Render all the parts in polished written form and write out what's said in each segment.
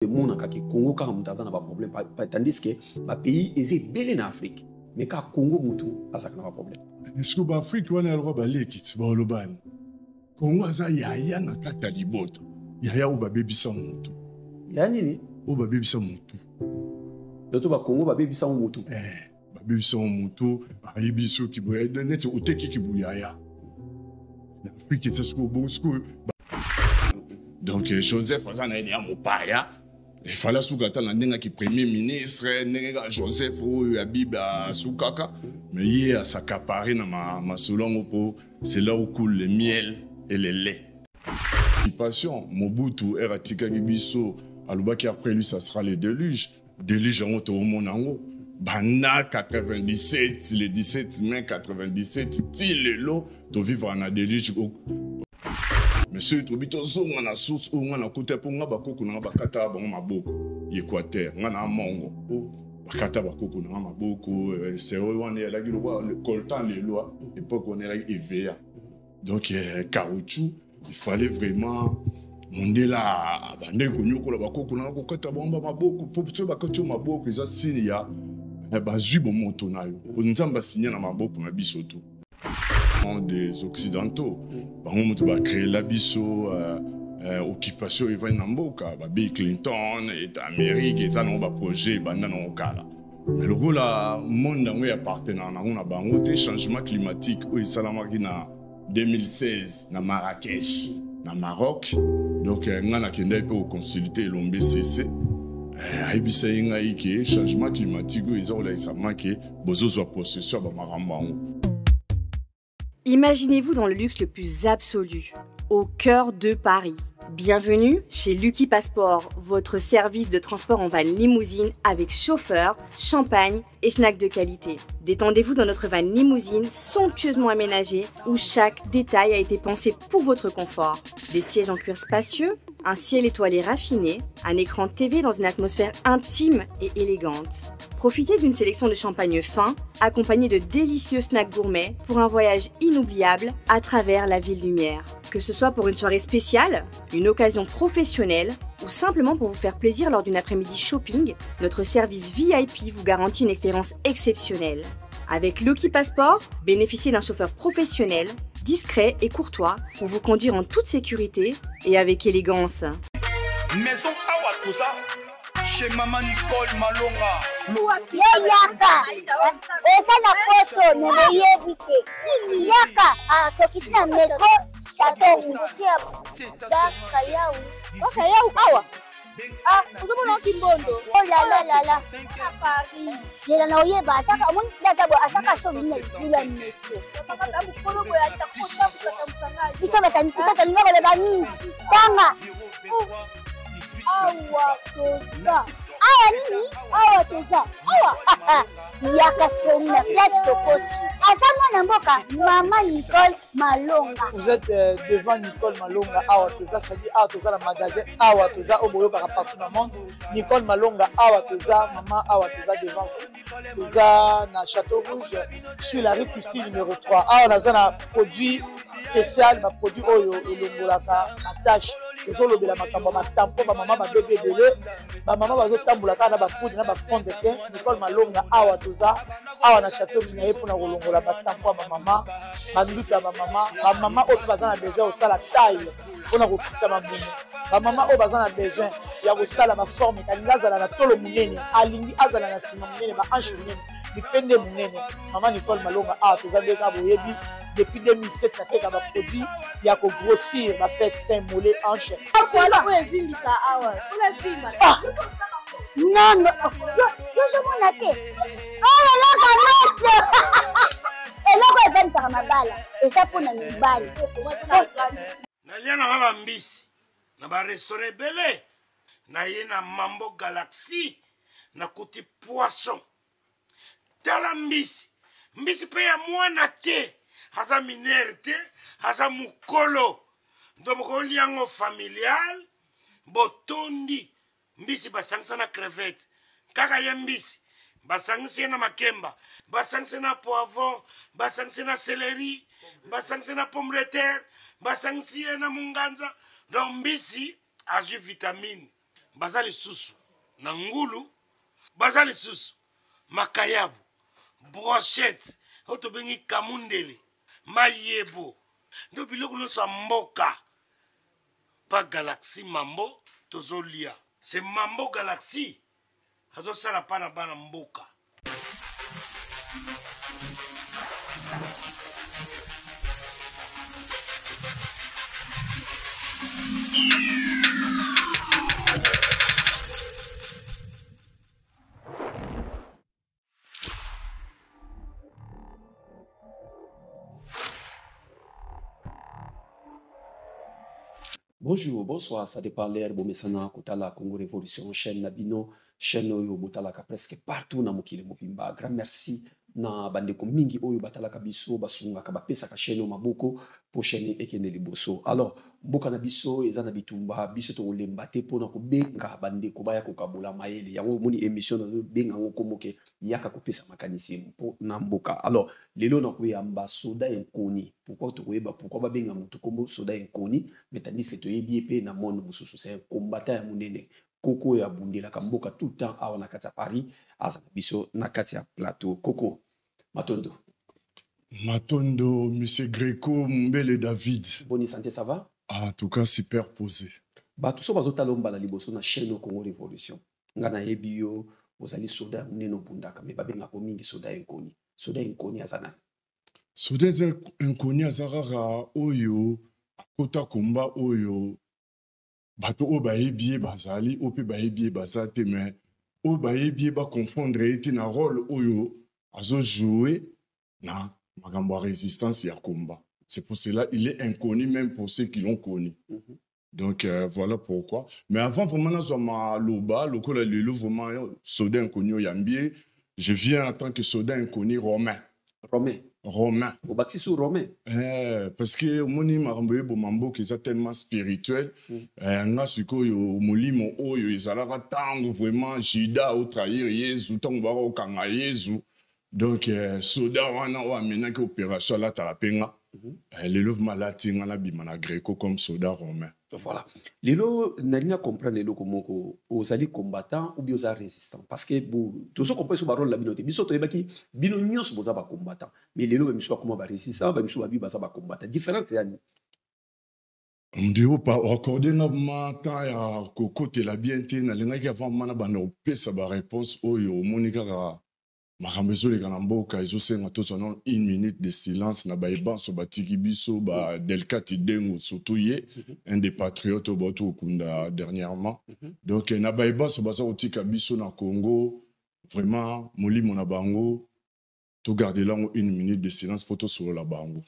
Emonaka ke Congo kaka moto aza na baproblème, tandis que bapays eza ebele na Afrique, mais kaka Congo motu azalaka na baproblème. Est-ce baafrike wana yaloko baleki ti balobani Congo aza yaya na kati ya libota, yaya oyo babebisa motu. Ya nini? Oyo babebisa motu. Doto bakongo babebisa ngo motu. Eh, babebisa ngo motu, bayebi soki neti oteki kibuyaya na Afrike eza sikoyo bongo sikoyo. Donc Joseph aza na ye ya mopaya, efale asuka ata na ndenge aki premier ministre, ndenge kaka Joseph oyo ya Bible asukaka, mais ye asakapare na masolo yango mpo c'est là où coule le miel et le lait. Occupation Mobutu ere atikaki biso, alobaki après lui ça sera le déluge. Déluge yango toomona yango banda 97, le 17 mai 97 ti lelo tovivre na déluge. Mais soki tobi tozonga na source oyo nga nakuta, mpo nga bakoko na nga bakataka bango maboko Équateur, nga na mongo bakata bakoko na nga maboko. Sero wana eyalaki lokola coltan lelo, époque wana eyalaki EVA, donc caoutchouc. Il fallait vraiment mondele abandaki konyokola bakoko na nga, kokata bango maboko, mpo soki bakati yo maboko eza signe ya bazwi bomoto na yo. Nzambe asinya na maboko na biso to des Occidentaux, bango moto bacréela biso occupation evandi na mboka. Babill Clinton et Amérique eza nango baprojet ebanda nango kala, mais lokola monde yango ya partenaire nango na bango te, changement climatique oyo esalamaki na 2016 na Marrakech, na Maroc. Donc ngai nakendaki mpe koconsulte Elombe Cc, ayebisa ye ngai ke changement climatique oyo eza kolakisa make bozozwa possession ya bamakambo yango. Imaginez-vous dans le luxe le plus absolu, au cœur de Paris. Bienvenue chez Lucky Passport, votre service de transport en van limousine avec chauffeur, champagne et snacks de qualité. Détendez-vous dans notre van limousine somptueusement aménagée où chaque détail a été pensé pour votre confort. Des sièges en cuir spacieux, un ciel étoilé raffiné, un écran TV dans une atmosphère intime et élégante. Profitez d'une sélection de champagne fin, accompagné de délicieux snacks gourmets pour un voyage inoubliable à travers la ville lumière. Que ce soit pour une soirée spéciale, une occasion professionnelle ou simplement pour vous faire plaisir lors d'une après-midi shopping, notre service VIP vous garantit une expérience exceptionnelle. Avec Lucky Passport, bénéficiez d'un chauffeur professionnel, discret et courtois pour vous conduire en toute sécurité et avec élégance. Maison Awa Toza, chez Maman Nicole Malonga. Yo yaka, eza na poto me boyebi te. Yaka, tokiti na metro Chateau Rouge. Bakayau. Bakayau awa. Ah, ozomona okimbondo. Oh la la la la. Zela na oyeba asaka omoni ndaza bo asaka so bino libula metro. Biso batani biso tolinga koloba mingi. Tanga. Awa toza. Awa nini? Awa toza. Awa. Yaka sikoyo na place tokoti. Aza mwana mboka Mama Nicole Malonga. Vous êtes devant Nicole Malonga Awa Toza, c'est-à-dire Awa Toza, la magasin Awa Toza, au Boyo partout dans le monde. Nicole Malonga Awa Toza, maman Awa Toza devant vous. Toza na Château Rouge, sur la rue Christine numéro 3. Awa naza na produit spécial, ba produit oyo elongolaka na tache. Tozolobela makambo ya batampo, bamama babebi ebele, bamama bazotambola kaka na bapoudre na bafond de teint. Nicole Malonga Awa Toza awa na Château Rouge na ye mpona kolongola batampo ya bamama, banduta ya bamama, bamama oyo mpe baza na besoin ya kosala taille mpona kokitisa mabumu, bamama oyo baza na besoin ya kosala baforme, alingi azala na tolo monene, alingi azala na nsima monene, bahanche monene, mipende monene. Mama Nicole Malonga Awa Toza nde kaka boyebi depuis 2007 nateka baproduit ya kogrossir bafesse, sein, mollet, hanche. Voilà oyo evimbisa awa. Mpona evimba. Non, non, yozomona te oyo eloko moto, eloko evandisaka mabala eza mpona mibali. Nalia nanga bambisi na barestaurant ebele, naye na Mambo Galaxy nakuti poisson. Tala mbisi, mbisi mpe ya mwana te, aza minere te, aza mokolo ndo bokolia yango familial botondi. Mbisi basangisa na crevette, kaka ye mbisi basangisi ye na makemba, basangisi na poivron, basangisi na céleri, basangisi na pomme de terre, basangisi ye na munganza. Donc mbisi azwi vitamine. Baza lisusu na ngulu, baza lisusu makayabu, brochette oyo tobengi kamundele, mayebo, nde biloko nyonso ya mboka pa Galaxy Mambo tozolia. C'est Mambo Galaxy azosala pa na bana mboka. Bonjour, bonsoir, ça dépend l'heure bomesana kotala Congo Révolution chaîne na bino, chaîne oyo botalaka presque partout na mokili mobimba. Grand merci na bandeko mingi oyo batalaka biso, basungaka, bapesaka chaîne oyo maboko po chaîne ekende liboso. Alors, mboka na biso eza na bitumba, biso tokolemba te pona kobenga bandeko baya kokabola mayele. Yango omoni émission nazobenga yango kombo ke yaka kopesa makanisi mpo na mboka. Alors, lelo nakoyamba soda inconnu. Pourquoi tokoyeba pourquoi babenga moto kombo soda inconnu, mais tandis que toyebi ye pe na monde mosusu, c'est un combattant ya monene. Koko oyo abundelaka mboka tout le temps awa na kati ya Paris, aza na biso na kati ya plateau. Koko, matondo. Matondo, monsieur Greco Mumbele David. Boni santé, ça va? Ah, en tout cas, super posé. Bato so bazotala mbala liboso na chaîne Congo Révolution. Nga nayebi yo ozali soda ya monene obundaka, mais babengaka mingi soda inconnu. Soda inconnu aza nani? Soda inconnu aza kaka oyo akota komba oyo bato oyo bayebi ye bazali, oyo mpe bayebi ye baza te, mais oyo bayebi ye baconfondre ye te na rôle oyo azojoue na makambo ya résistance ya combat. C'est pour cela il est inconnu même pour ceux qui l'ont connu. Donc voilà pourquoi. Mais avant vraiment nazwa maloba lokola lelo vraiment soda inconnu oyambi, je viens en tant que soda inconnu romain. Romain. Romain. Obakisi su romain. Parce que omoni makambo eboma mboka eza tellement spirituel. Nga sikoyo molimo oyo ezalaka ntango vraiment Judas otrahir Yezu, ntango baka kokanga Yezu. Donc soda wana oyo amenaki opération alataka mpe nga. Lelo vraiment alati nga nabima na Greco comme soda romain. Voilà. Lelo nalingi na comprendre eloko moko, ozali combattant ou bien oza résistant? Parce que bo tozo comprendre so ba rôle na bino te. Biso toyebaki bino nyonso boza ba combattant. Mais lelo ba miso bakoma ba résistant, ba miso babi baza ba combattant. Différence ya nini? Ndio pa accordé na ma temps ya kokotela bien te, nalingaki avant mana banda kopesa ba réponse oyo omoni kaka makambo ezoleka na mboka ezosenga tozwa nano une minute de silence na bayebanso batiki biso ba Delcat Idengo, surtout ye un des patriotes oyo bauti kokunda dernièrement. Donc na bayebanso baza kotika biso na Congo, vraiment molimo na bango togardela yango une minute de silence mpo tosolola bango.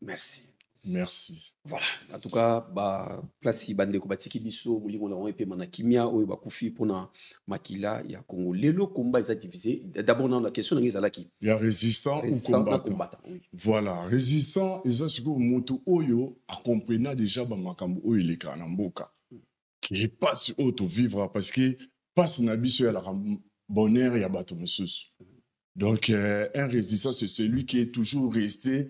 Merci. Merci. Voilà. En tout cas, ba place bandeko batiki biso molimo na bango epema na kimia oyo bakufi mpona makila ya Congo. Lelo combat eza divisé. D'abord na la question na ngai ezalaki. Ya résistant ou Résistant na combattant. combattant, oui. Voilà, résistant eza sikoyo moto oyo akomprena déjà ba makambo oyo elekaka na mboka. Ke pasi oyo tovivre parce que pasi na biso eyalaka bonheur ya bato mosusu. Donc un résistant c'est celui qui est toujours resté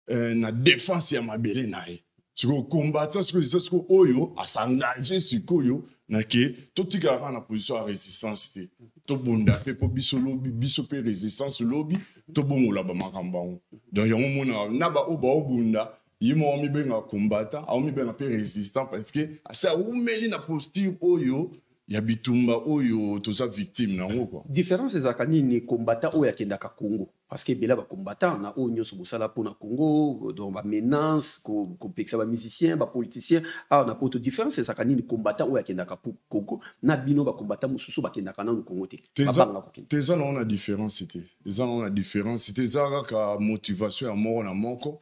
na défense ya mabele na ye. Sikoyo combattant sikoyo eza sikoyo oyo asengage sikoyo na ke totikala kaka na position ya résistance te, tobunda mpe mpo biso lobi, biso mpe résistance lobi tobongola ba makambo yango. Donc yango mona na ba oyo baobunda ye moko amibenga combattant, aomibenga mpe résistant parce que asi awumeli na posture oyo ya bitumba oyo toza victime na yango quoi. Différence ezalaka nini combattant oyo akendaka Congo? Parce que ebele ba combattant na oyo nyonso bosala mpona Congo, donc ba menaces, kopekisa ba musiciens, ba politiciens awa na poto. Différence ezalaka nini combattant oyo akendaka Congo na bino ba combattant mosusu bakendaka nanu Congo te? Babangaka kokende. Te eza nango na différence te. Eza nango na différence te. Eza kaka motivation ya moko na moko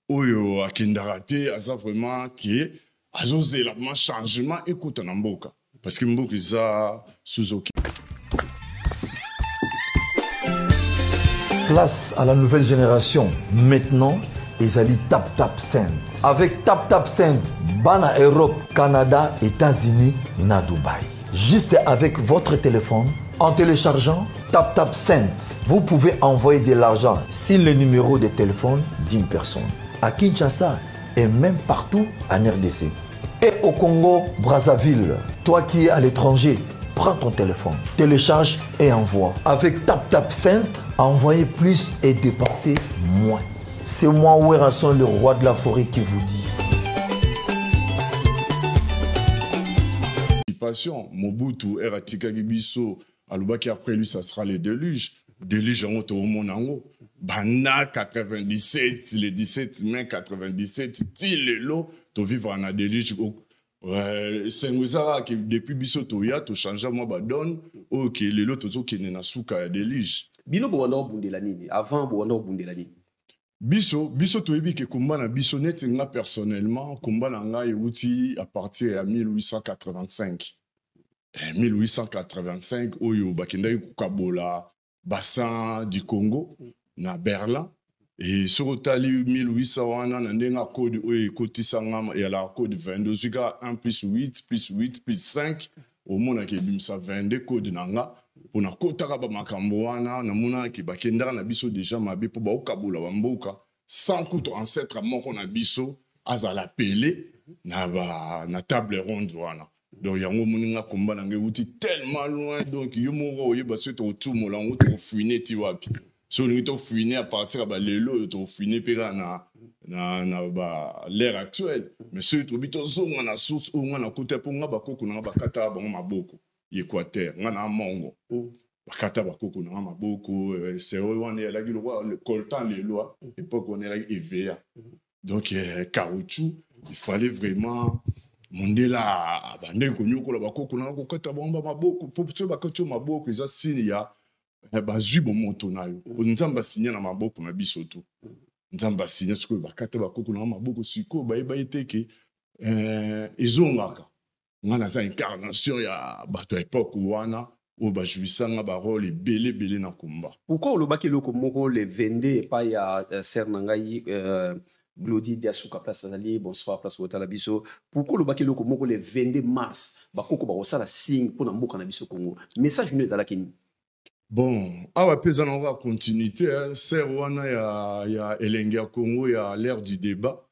oyo akendaka te, aza vraiment ke azozela vraiment changement ekota na mboka parce que mboka eza sous occupation. Place à la nouvelle génération. Maintenant, ezali Tap Tap Send. Avec Tap Tap Send, bana Europe, Canada, États-Unis, na Dubaï. Juste avec votre téléphone, en téléchargeant TapTap Send, vous pouvez envoyer de l'argent sur le numéro de téléphone d'une personne. À Kinshasa et même partout en RDC. Et au Congo, Brazzaville, toi qui es à l'étranger, prends ton téléphone, télécharge et envoie. Avec TapTap Send, envoyez plus et dépensez moins. C'est moi, Werrason, le roi de la forêt, qui vous dit. Occupation, Mobutu, ere atikaki biso, alobaki après lui, ça sera le déluge. Déluge yango toomona yango banda 97, le 17 mai 97 ti lelo tovivre na déluge. Esengo eza kaka ke depuis biso toya, tochange mwa badonne oyo ke lelo tozokende na suka ya déluge. Bino bobanda kobundela nini? Avant, bobanda kobundela nini? Biso toyebi ke komba na biso, neti nga personnellement, komba na ngai euti à partir ya 1885. 1885 oyo bakendaki kokabola bassin du Congo na Berlin. E soki otali 1800 wana na ndenge ya code oyo ekotisanga, eyalaka code 22. Ozwi kaka 1 plus 8 plus 8 plus 5, omonaka ebimisa 22. Code na nga mpo nakotaka bamakambo wana, namonaki bakendaka na biso déjà mabe mpo baokabola bamboka sans kutu ancêtre moko na biso azala pele na table ronde wana. Donc yango omoni nga komba na ngai euti tellement loin. Donc yo moko oyeba soki tokotumola yango, tokofouiner ti wapi. So olingi tofouiner à partir ya balelo oyo, tokofouiner mpe kaka na ba l'ère actuelle. Mais soki tobi tozonga na source oyo nga nakota, mpo nga bakoko na nga bakataka bango maboko Équateur, nga na mongo bakata bakoko na nga maboko. Sero wana eyalaki lokola coltan lelo, époque wana eyalaki EVA, donc caoutchouc. Il fallait vraiment mondele abandeki konyokola bakoko na nga, kokata bango bamaboko, po soki bakati yo maboko, eza signe ya bazwi bomoto na yo. Nzambe asinya na maboko na biso to Nzambe asinya. Sikoyo bakata bakoko na nga maboko, sikoyo bayeba ye te ke ezongaka. Nga naza incarnation ya bato ya époque wana oyo bajouissanga barôle ebele ebele na komba. Pourquoi olobaki eloko moko le 22 epai ya sœur na ngai Glodi Diasuka, place azali, bonsoir, place kotala biso? Pourquoi olobaki eloko moko le 22 mars, bakoko bakosala signe mpona mboka na biso Congo? Message no ezalaki nini? Bon, awa mpe eza nango kaka continuité sœur wana ya elenge ya Congo ya l'ère du débat,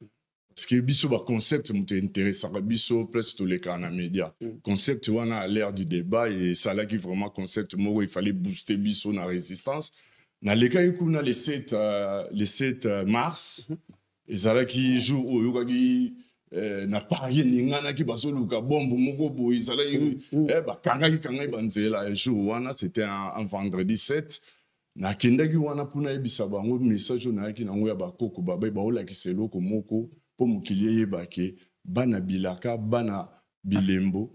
parce que biso baconcept moto intéressaka biso place tolekaka na média. Concept wana à l'ère du débat esalaki vraiment concept moko, il fallait booster biso na résistance. Nalekaki kuna le 7 mars. Ezalaki jour oyo oyokaki na Paris eninganaki, bazoluka bombe moko boye ezalaki. Bakangaki kangaki banzela. Jour wana, c'était un vendredi 7, nakendaki wana mpona yebisa bango message oyo nayaki nango ya bakoko babai baolakisa eloko moko mpo mokili eyeba ke bana bilaka, bana bilembo,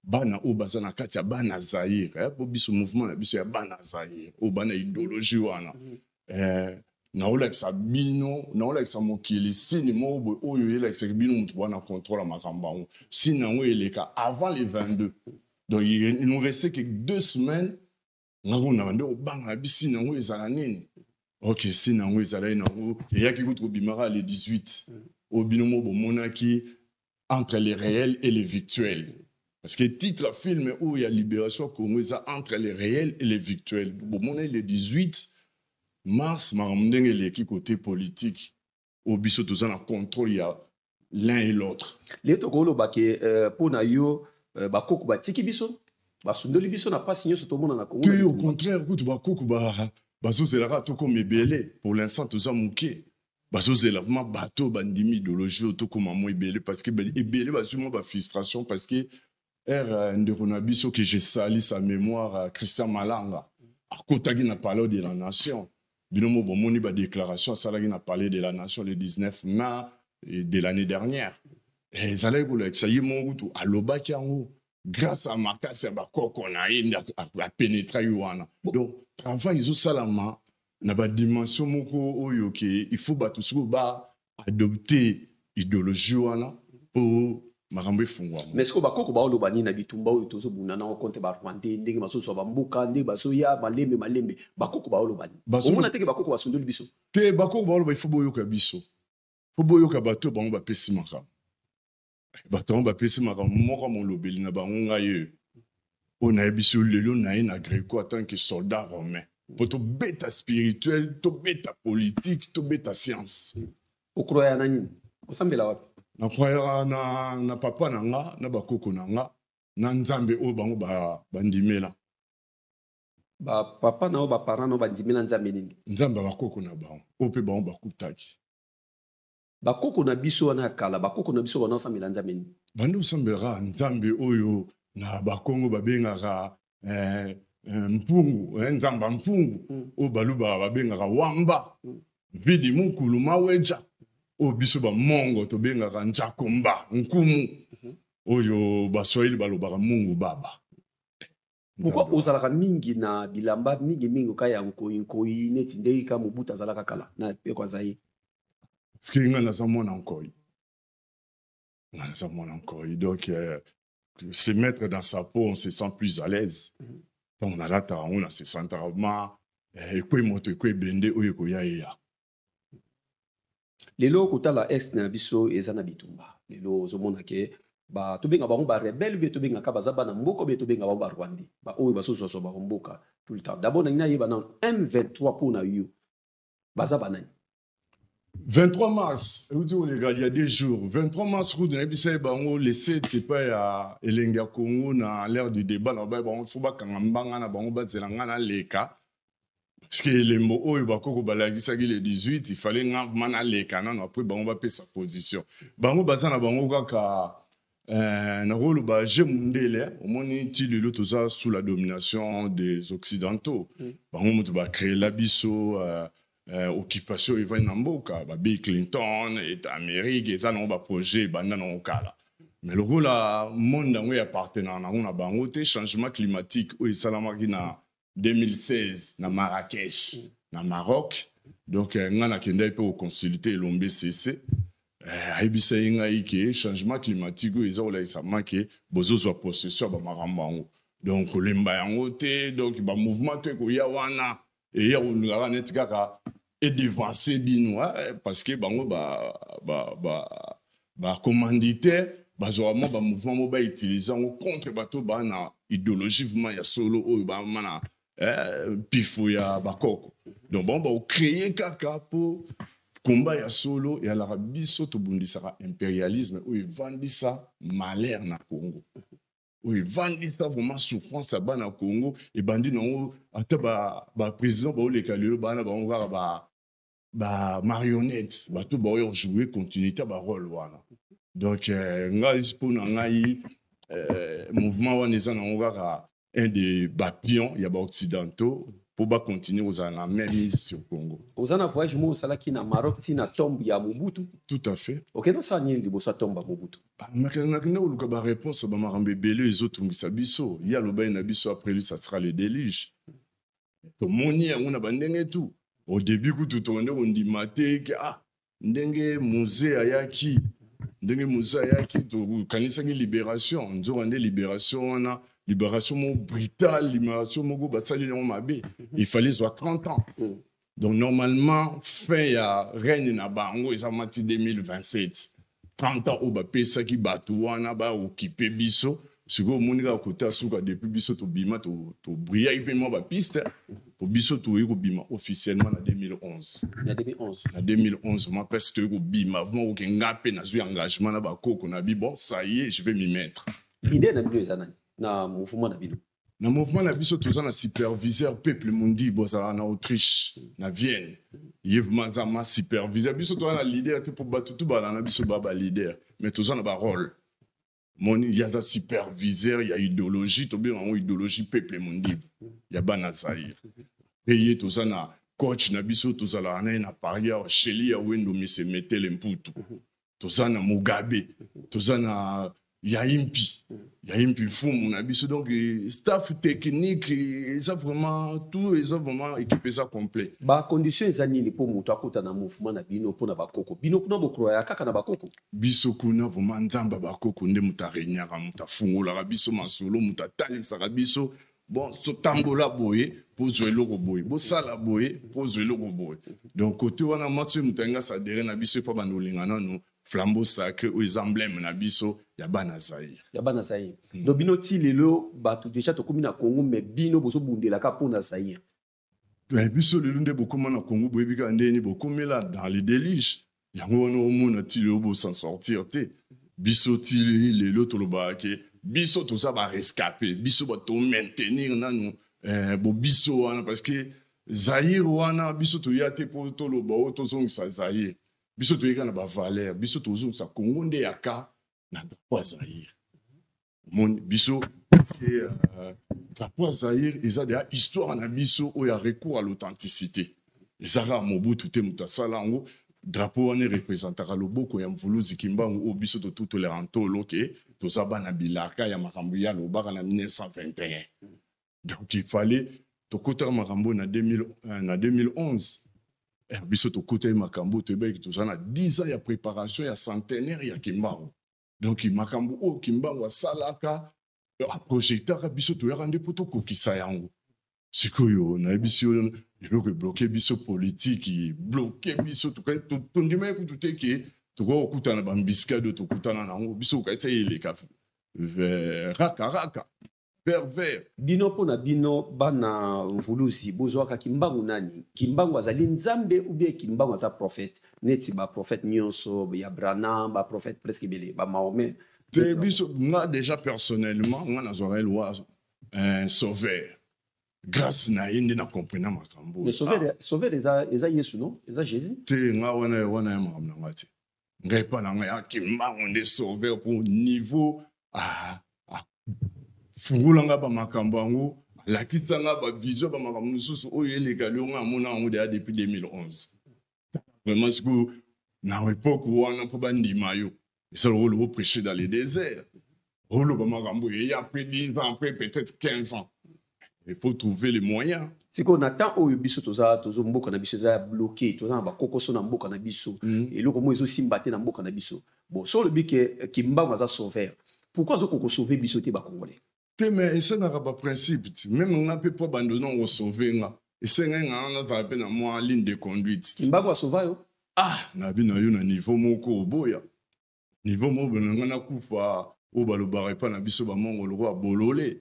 bana oyo baza na kati ya bana Zaire, po biso mouvement na biso ya bana Zaire oyo bana idéologie wana. Naolakisa bino, naolakisa mokili signe moko boye oyo eyelakisaki bino moto wana contrôle ya makambo yango. Signe yango eleka avant le 22, donc il nous restait que 2 semaines. Nga kuna bande kobanga na bisigne yango ezala nini. Ok, signe yango ezalaki nango, eyaki kutu kobimaka le 18 oyo bino mo bomonaki, Entre les réels et les virtuels, parce que titre ya film oyo ya libération Congo eza Entre les réels et les virtuels. Bomonaki le 18 mars makambo ndenge eleki côté politique oyo biso toza na contrôle ya l'un et l'autre. Lelo tokoloba ke mpo na yo bakoko batiki biso, basundoli biso na mpasi nyonso tomona na Congo? Te, au contraire kutu, bakoko bazozelaka tokoma ebele. Pour l'instant toza moke, bazozela vraiment bato bandimi idéologie oyo tokóma mo ebele, parce que ebele bazwi mwa bafrustration, parce que ere ndeko na biso que je salue sa mémoire, Christian Malanga, akotaki na Palais de la Nation. Bino mo bomoni badéclaration asalaki na Palais de la Nation le 19 mai de l'année dernière. Ezalaki kolakisa ye moko kutu alobaki yango grâce à makasi ya bakoko na ye nde apénétraki wana. Donc travail ezosalama na badimension moko oyo ke il faut bato sikoyo baadopte idéologie wana mpo makambo efungwama. Mais sikoyo bakoko baoloba nini na bitumba oyo tozobunda nango contre barwandais, ndenge bazozwa bamboka, ndenge bazoya malembe malembe? Bakoko baoloba nini? Omona teke bakoko basundoli biso? Te, bakoko baoloba il faut boyoka biso, faut boyoka bato bango bapesi makambo. Bato yango bapesi makambo moko, molobeli na bango ngai oyo. Oyo nayebisi yo lelo, naye na Greco en tant que soldat romain mpo tobeta spirituel, tobeta politique, tobeta science. Okroya na nini? Osambela wapi? Nakroyaka na papa na nga, na bakoko na nga, na Nzambe oyo bango bandimela. Bapapa na yo, baparent na yo bandimela Nzambe nini? Nzambe ya bakoko na bango, oyo mpe bango bakutaki. Bakoko na biso wana ya kala, bakoko na biso banda osambela Nzambe nini? Bandi osambelaka Nzambe oyo na Bakongo babengaka mpungu, Nzamba mpungu, oyo Baluba babengaka wamba, vidi mukulu maweja, oyo biso Bamongo tobengaka njakomba nkumu, oyo Baswahili balobaka Mungu Baba. Pourquoi ozalaka mingi na bilamba mingimingi ka ya nkoyinkoi, neti ndenge ka Mobutu azalaka kala na peko aza ye? Parce que nga naza mwana nkoi, nga naza mwana nkoi. Donc se mettre dans sa peau, on se sent plus à l'aise. Ntango nalataka yango, na se sentaka ma ekwe moto, ekwe ebende oyo ekoya eya. Lelo kotala Est na biso eza na bitumba. Lelo ozomona ke ba tobenga bango barebelles, be tobengaka baza bana mboka, be tobenga bango Barwandais, baoyo bazozwazwa bango mboka tout le temps. D'abord nalingi nayeba nano, M23 mpo na yo baza banani? 23 mars euti koleka, il y a 2 jours, 23 mars kutu nayebisa ye bango le 7 epai ya Elenge ya Congo na l'heure du débat. Na baye bango, fo bakanga mbanga na bango, bazela nga naleka, parce que elembo oyo bakoko balakisaki le 18, il fallait nga vraiment naleka nano, après bango bapesa position. Bango baza na bango kaka nakoloba je mundele. Omoni, ti lelo toza sous la domination des Occidentaux. Bango moto bacréela biso occupation evandi na mboka, babill Clinton et Amérique. Eza nango baprojet ebanda nango kala, mais lokola monde yango eappartenaka nango na bango te, changement climatique oyo esalamaki na 2016 na Marrakech, na Maroc. Donc ngai nakendaki mpe koconsulte Elombe Cc, ayebisa ye ngai ke changement climatique oyo eza kolakisa make bozozwa possession ya bamakambo yango. Donc kolemba yango te. Donc bamouvement to ekoya wana, eya kolingaka neti kaka edevance bino, parce que bango bacommanditaire bazwaka mwa bamouvement mo bautilize yango contre bato baa na idéologie vraiment ya solo, oyo bama na pifo ya bakoko. Donc bango bakocréer kaka mpo komba ya solo eyalaka. Biso tobundisaka impérialisme oyo evandisa malheur na Congo, oyo evandisa vraiment souffrance ya bana Congo. Ebandi nango ata baprésident baoleka lelo, bana bango kaka bamarionnette, bato baoyo jouer continuité ya barole wana. Donc ngai, mpo na ngai, mouvement wana eza nango kaka un des bapion ya baoccidentaux mpo bacontinue kozala na même mise sur Congo. Oza na voyage moko osalaki na Maroc, ntina tombe ya Mobutu? Tout à fait. Okende osala nini liboso ya tombe ya Mobutu? Nakende koluka baréponse ya bamakambo ebele ezotungisa biso. Ye alobaki na biso, après lui ça sera le déluge. Tomoni yango na bandenge tu. Au début kutu tokende kondima te ke ah, ndenge Mzee ayaki, ndenge Mzee ayaki, tokanisaki libération. Nzoka nde libération wana, libération moko brutale, libération moko basali yango mabe. Il fallait zwa 30 ans. Donc normalement fin ya règne na bango eza mati 2027. 30 ans oyo bapesaki bato wana baokipe biso. Sikoyo omoni kaka kota suka, depuis biso tobima, tobrillaki mpe mwa bapiste, po biso toyei kobima officiellement na 2011. Na 2011? Na 2011 vraiment presque toyei kobima vraiment. Oke, nga mpe nazwi engagement na bakoko na bi, bon, ça y est, je vais m'y mettre. Leader na bino eza nani na mouvement na bino? Na mouvement na biso, toza na superviseur Peuple Mundibo, azalaka na Autriche, na Vienne. Ye vraiment aza ma superviseur. Biso toza na leader te, mpo bato tu bala na biso ba baleader, mais toza na barole. Moni, ye aza superviseur ya idéologie, tobenga yango idéologie Peuple Mundibo ya bana Zaire. Mpe ye, toza na coach na biso, tozalaka na ye na Paris awa, Sheli ya Wendo Mesemetele Mputu. Toza na Mugabe, toza na Yaimpi, Yaimpi mfumu na biso. Donc staff technique eza vraiment tout, eza vraiment équipe eza complet. Bacondition eza nini mpo moto akota na mouvement na bino mpo na bakoko? Bino kuna bokroyaka kaka na bakoko? Biso kuna vraiment, Nzambe bakoko nde moto aregnaka, moto afungolaka biso masolo, moto atalisaka biso. Bon, sotambola boye mpo ozwa eloko boye, bosala boye mpo ozwa eloko boye. Donc côté wana, mwasi oyo moto alingi asadere na biso, epa banda olinga nanu. Flambeau sacré oyo eza emblème na biso ya bana Zaïre. Ya bana Zaïre. Donc bino ti lelo bato déjà tokomi na Congo, mais bino bozobundelaka mpo na Zaïre. Biso lelo nde bokóma na Congo, boyebi kaka ndeni bokomela dans le déluge. Yango wana omona ti lelo bosan sortir te. Biso ti lelo tolobaka ke biso toza barescapé, biso batomaintenir nanu bo biso wana, parce que Zaïre wana biso toya te mpo toloba oyo tozongisa Zaïre. Biso toyeka na bavaleur, biso tozongisa Congo nde yaka na drapeau ya Zaïre. Omoni biso, parce que drapeau ya Zaïre eza deya histoire na biso oyo ya recours à l'authenticité. Eza kaka Mobutu te moto asala yango. Drapeau wana erepresentaka loboko ya Mvuluzi Kimbangu oyo biso totutolaka ntolo ke toza bana bilaka ya makambo ye alobaka na 1921. Donc il fallait tokotaka makambo na 2000, na 2011. Biso tokotaki makambo, toyebaki toza na 10 ans ya préparation ya centenaire ya Kimbangu. Donc makambo oyo Kimbangu asalaka, aprojetaka, biso toyaka nde mpo tokokisa yango. Sikoyo nayebisi yo, eloko ebloquer biso, politike ebloquer biso. Tondimaki kutu te ke tokoki kokutana baembuscade oyo tokutana nango. Biso kokanisa eleka raka raka, pervers. Bino, mpo na bino bana Mvuluzi, bozwaka Kimbangu nani? Kimbangu azali Nzambe ou bien Kimbangu aza prophète neti baprophète nyonso ya Branham, baprophète presque ebele, bamahomet? Te, biso, nga déjà personnellement, nga nazwaka ye loi sauveur. Grâce na ye nde na comprena makambo. Mais sauveur, sauveur eza Yesu, non? Eza Jésus. Te, nga wana ya makambo na nga te. Ngai epa na ngai ya Kimbangu nde sauveur, po niveau afungola nga bamakambo yango, alakisa nga bavision, bamakambo mosusu oyo eleka lio, nga amona yango deya depuis 2011. Vraiment, sikoyo na époque wana, mpo bandima yo, eza lokola oprêcher dans les déserts, oloba makambo eya après 10 ans, après peut-être 15 ans. Il faut trouver les moyens. Sikoyo na temps oyo biso toza, tozo mboka na biso eza ya bloqué, toza na bakokoso na mboka na biso, eloko moko ezosimba te na mboka na biso. Bon, so olobi ke Kimbangu aza sauveur, pourquoi azokoka kosauver biso te, bacongolais? Te, mais esengaka baprincipe ti même nga mpe mpo bandona kosauver nga, esengai nga nazala mpe na mwa ligne de conduite. Kimbangu asauva yo? Ah, nabi na yo, na niveau moko oboya, niveau moko na nga nakufa oyo balobaka epai na biso bamongo lokola bolole,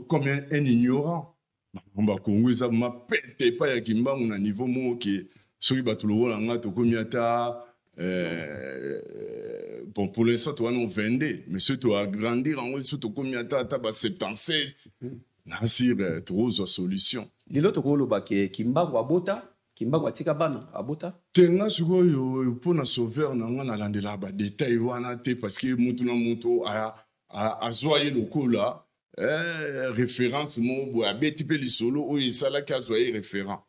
comme un ignorant. Makambo ya Kongo eza mapete epai ya Kimbangu na niveau moko ke soki bato lokola nga tokomi ata bon, pour l'instant towana 22, mais soki toagrandir yango, soki tokomi ata ba 77, nasir tokozwa solution. Lelo tokoloba ke Kimbangu abota, Kimbangu atika bana, abota? Te, nga sikoyo mpo na sauveur na nga, nalandelaka badetail wana te, parce que mutu na mutu azwa ye lokola référence moko boye, abeti mpe lisolo oyo esalaki azwa ye référent.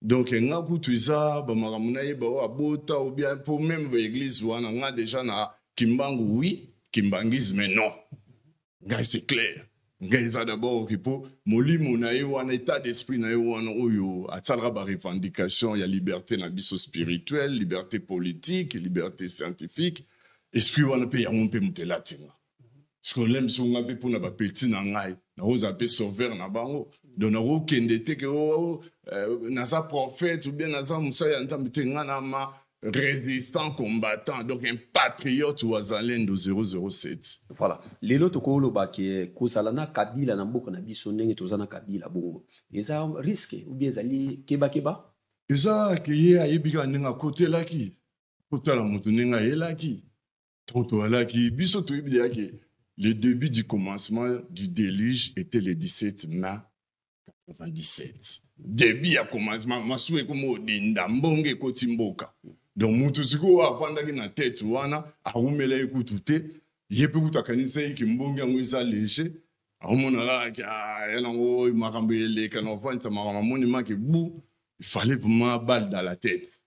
Donc nga kutu eza bamakambo nayeba oyo abota ou bien mpo même baeglise wana, nga déjà na Kimbangu oui, kimbanguisme non. Ngai c'est clair, ngai eza d'abord ke mpo molimo na ye wana, état d'esprit na ye wana oyo asalaka barevendication ya liberté na biso spirituelle, liberté politique, liberté scientifique, esprit wana mpe yango mpe moto elati nga. Sikoyo biso nga mpe mpona bapeti na ngai, nakozala mpe sauveur na bango. Donc nakokende te ke oh, naza prophète ou bien naza mosali ya Nzambe te. Nga na ma résistant combattant, donc un patriote wazalendo 007. Voilà, lelo tokoloba ke kozala na Kabila na mboka na biso ndenge toza na Kabila bongo, eza risque ou bien ezali kebakeba? Eza ke ye ayebi kaka ndenge akotelaki, kotala moto ndenge ayelaki. Ntango toalaki biso, toyebi deya ke le début du commencement du déluge était le 17 mai 97, début ya commencement. Masuwa ekoma odinda, mbonge ekoti mboka. Donc mutu sikoyo avandaki na tete wana, awumela ye kutu te. Ye mpe kutu akanisa ye ke mbonge yango eza léger, aomona kaka ya nango makambo eleka na ovandisa makambo, amoni make bu, il fallait vraiment balle dans la tête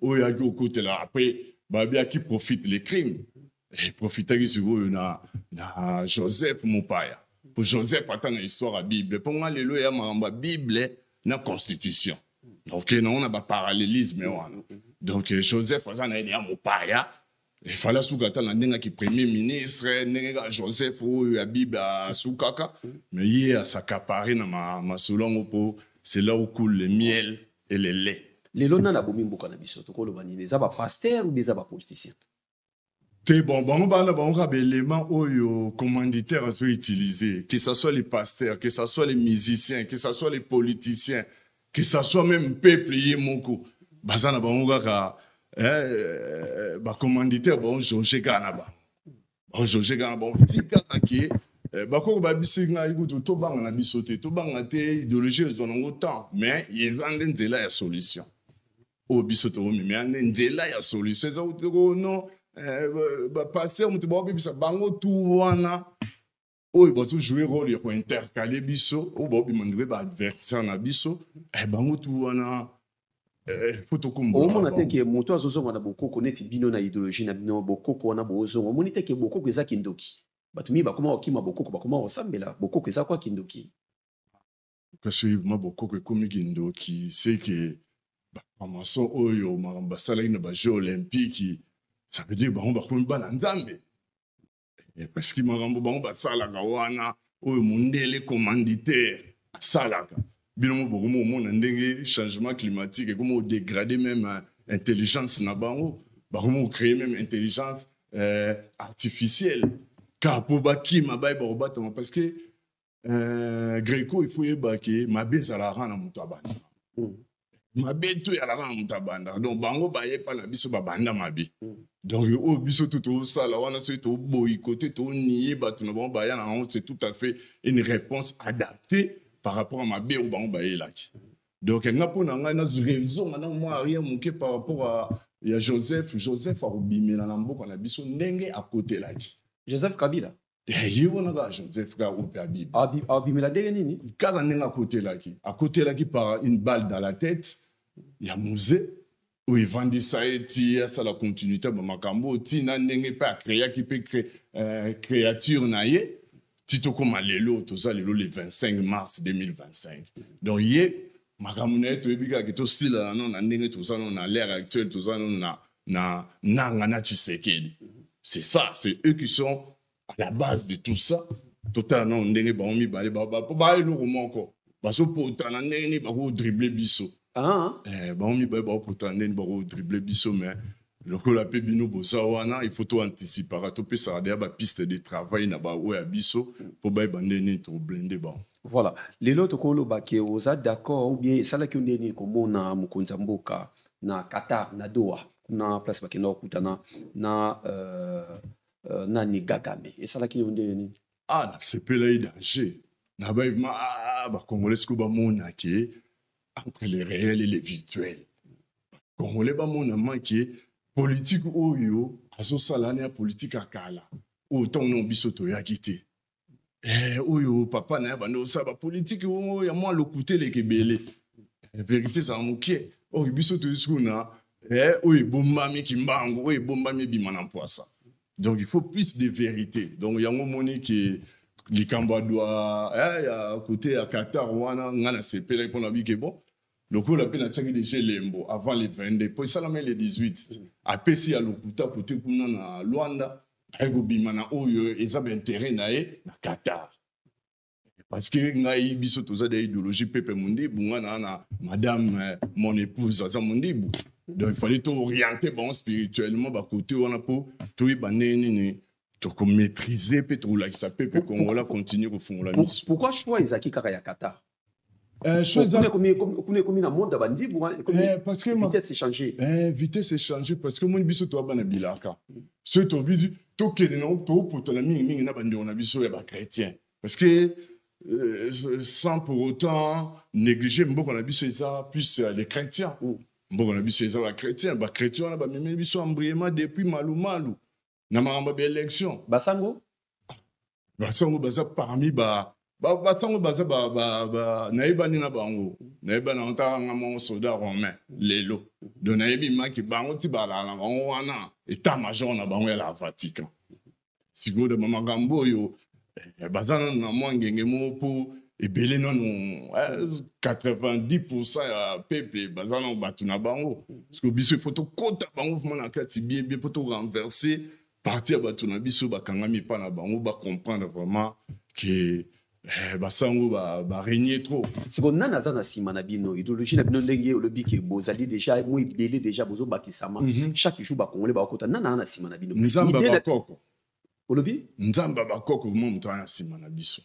oyo ayaki okotela. Après babi aki profite le crime, profitaki sikoyo na Joseph mopaya, po Joseph ata na histoire ya Bible, mpo nga lelo ya makambo ya Bible na constitution, donc nango na baparallélisme wana. Donc Joseph aza na ye ya mopaya, efale asuka ata na ndenge aki premier ministre, ndenge kaka Joseph oyo ya Bible asukaka. Mais ye as'accaparer na masolo yango, mpo c'est là où coule le miel et le lait. Lelo nani abomi mboka na biso? Tokoloba nini? Eza bapasteur ou bien eza bapoliticien? Te, bon, bango bana bango kaka baélément oyo commanditaire azo utiliser, que ça soit les pasteurs, que ça soit les musiciens, que ça soit les politiciens, que ça soit même peuple ye moko, baza na bango kaka eh, bacommanditaire baojauge kaka na bango, baojauge kaka na bango ti kaka ke bakoko babisi ngai kutu tobanga na biso te, tobanga te. Idéologie ezwa nango temps, mais eza nde nzela ya solution oyo biso tokomemea, nde nzela ya solution. Eza non, bapasteur moto baobebisa bango tu wana oyo bazojouer rôle ya kointercaler biso, oyo baobima ndenge baadversaire na biso, bango tu wana faut tokombola. Omona te ke moto azozonga na bokoko neti bino na idéologie na bino, bokoko wana bozonga, omoni te ke bokoko eza kindoki? Bato mingi bakoma kokima bokoko, bakoma kosambela bokoko, eza kwa kindoki. Kasi ma bokoko ekomi kindoki, c'est que bafranc-maçon oyo makambo basalaki na bajeux olympique, ça veut dire bango bakomi bana Nzambe, parce que makambo bango basalaka wana oyo mondele commanditaire asalaka, bino mo bokomi omona ndenge changement climatique ekomi odégrader même intelligence na bango, bakomi ocréer même intelligence artificielle kaka mpo bakima, bayeba kobatama, parce que Greco, il faut yeba ke mabe ezalaka na moto abandaka. Mabe to ezalaka na moto abandaka. Donc bango bayepa na biso, babanda mabe. Donc oyo biso to tosala wana, soki toboyikote, tonie bato na bango baya na yango, c'est tout à fait une réponse adaptée par rapport à mabe oyo bango bayelaki. Donc nga, mpo na ngai, nazonga na mwa arrière moke par rapport à ya Joseph. Joseph akobimela na mboka na biso ndenge akotelaki. Joseph Kabila? Ye wana kaka, Joseph kaka oyo mpe abibi. Abimela ndenge nini? Kaka ndenge akotelaki. Akotelaki par une balle dans la tête ya Mzee oyo evandisa ye ti asala continuité ya bamakambo oyo, ntina ndenge mpe acréaki mpe créature na ye ti tokóma lelo. Toza lelo le 25 mars 2025. Donc ye makambo na ye toyebi kaka tosila nano na ndenge toza nano na l'ère actuelle, toza nano na Nanga na Tshisekedi. C'est ça, c'est eux qui sont à la base de tout ça. Totala nano ndenge bango mibale po baya eloko moko, bazopotana ndenge nini bakodribler biso. Bango mibale bakopotana ndenge nini bakodribler biso. Mais lokola mpe bino boza wana, il faut toanticipaka, topesaka deya bapiste de travail na baoyo ya biso mpo bayeba ndenge nini tokoblinder bango. Voilà, lelo tokoloba ke oza d'accord ou bien esalaki yo ndenge nini komona mokonzi ya mboka na Qatar, na Doha kuna, place bakenda kokutana na nani, Kagame? Esalaki yo ndenge nini? Ah, nasepela ye danger na bayebima. Ah, bacongolais sikoyo bamona ke entre le réel et le virtuel, bacongolais bamona make politike oyo azosala wana ya politike ya kala oyo ntango nano biso toyaki te. Oyo papa na ye bande osala bapolitike oyo ya mwa lokuta eleka ebele, vérité ezala moke. Oyo biso toyi sikoyo na oyo ebombami kimbangu, oyo ebombami ebima na mpwasa. Donc il faut plus de vérité. Donc yango omoni ke likambo ya Doha, ya côté ya Qatar wana, nga nasepelaki mpona bike. Bon, lokola mpe natiaki déjà elembo avant le 22 mpo esalama le 18, apesi ya lokuta kote kuna na Lwanda, aye kobima na oyo eza baintérêt na ye na Qatar, parce que ngai, biso toza de idéologie pepe mondibu. Nga na madame mon épouse aza mondibu, donc il fallait toorienter bango spirituellement bakote wana mpo toyeba ndenge nini tokomaîtriser mpe tokolakisa pepe kongola continue kofungola miso. Pourquoi choix ezalaki kaka ya Qatar? Choix kuna ekomi na monde ya bandibu. Parce que vitesse échangée. Vitesse échangée, parce que omoni biso toya bana bilaka, soki tobi tokende nango, toopotana mingimingi na bandeko na biso ya bachrétien, parce que sans pour autant négliger mboka na biso, eza plus les chrétiens. Mboka na biso eza bachrétien. Bachrétien wana bamemeli biso embriement depuis malumalu na makambo ya baélection. Basango? Basango baza parmi ba batango baza nayebani na bango, nayebani na ntaka nga moko soldat romain lelo. Donc nayebi maki bango ti balala na bango wana, état major na bango ya la Vatican. Sikoyo bamakambo oyo baza nano na mwa ngenge moko mpo ebele nano 90 % ya peuple baza nano bato na bango. Parce que biso, il faut tokɔta bango vraiment na kati bien bien mpo torenverser parti ya bato na biso bakangami epa na bango, bacomprendre vraiment ke Eh, basango ba régner trop. Siko nani aza na nsima na bino, idéologie na bino? Ndenge olobi ke bozali déjà mo ebele, déjà bozobakisama chaque jour, bakongole bakota, nani aza na nsima na bino? Nzambe. Idée Bakoko. Olobi? Nzambe, bakoko mo moto aza na nsima na biso.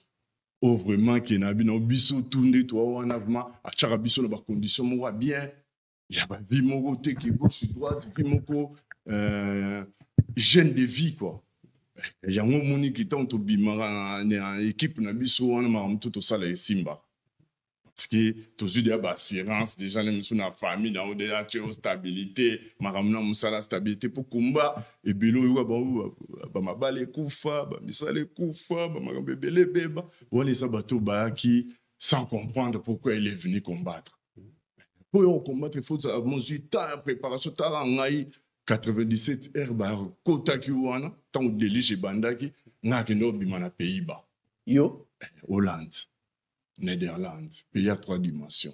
Oyo vraiment ke na bino, biso tu nde toa wana, vraiment atiaka biso na bacondition moko ya bien, ya bavie moko te ke gauche, droite, vie moko hygiène de vie quoi. Yango omoniki ntango tobimaka na équipe na biso wana, makambo to tosala esimbaka, parce que tozwi deya baassurance déjà na miso na famille na yo, déjà tie yo stabilité, makambo na mosala, stabilité, mpo kumba ebele oyoka bango, bamabala ekufa, bamisala ekufa, bamakambo ebele ebeba. Wana eza bato bayaki sans comprendre pourquoi il est venu combattre. Mpo oyo combattre, il faut mozwi temps ya préparation. Tala ngai, 97 heure bakotaki wana, ntango déluge ebandaki, ngai akende obima na Pays-Bas. Yo? Hollande, Nederland, pays ya trois dimensions.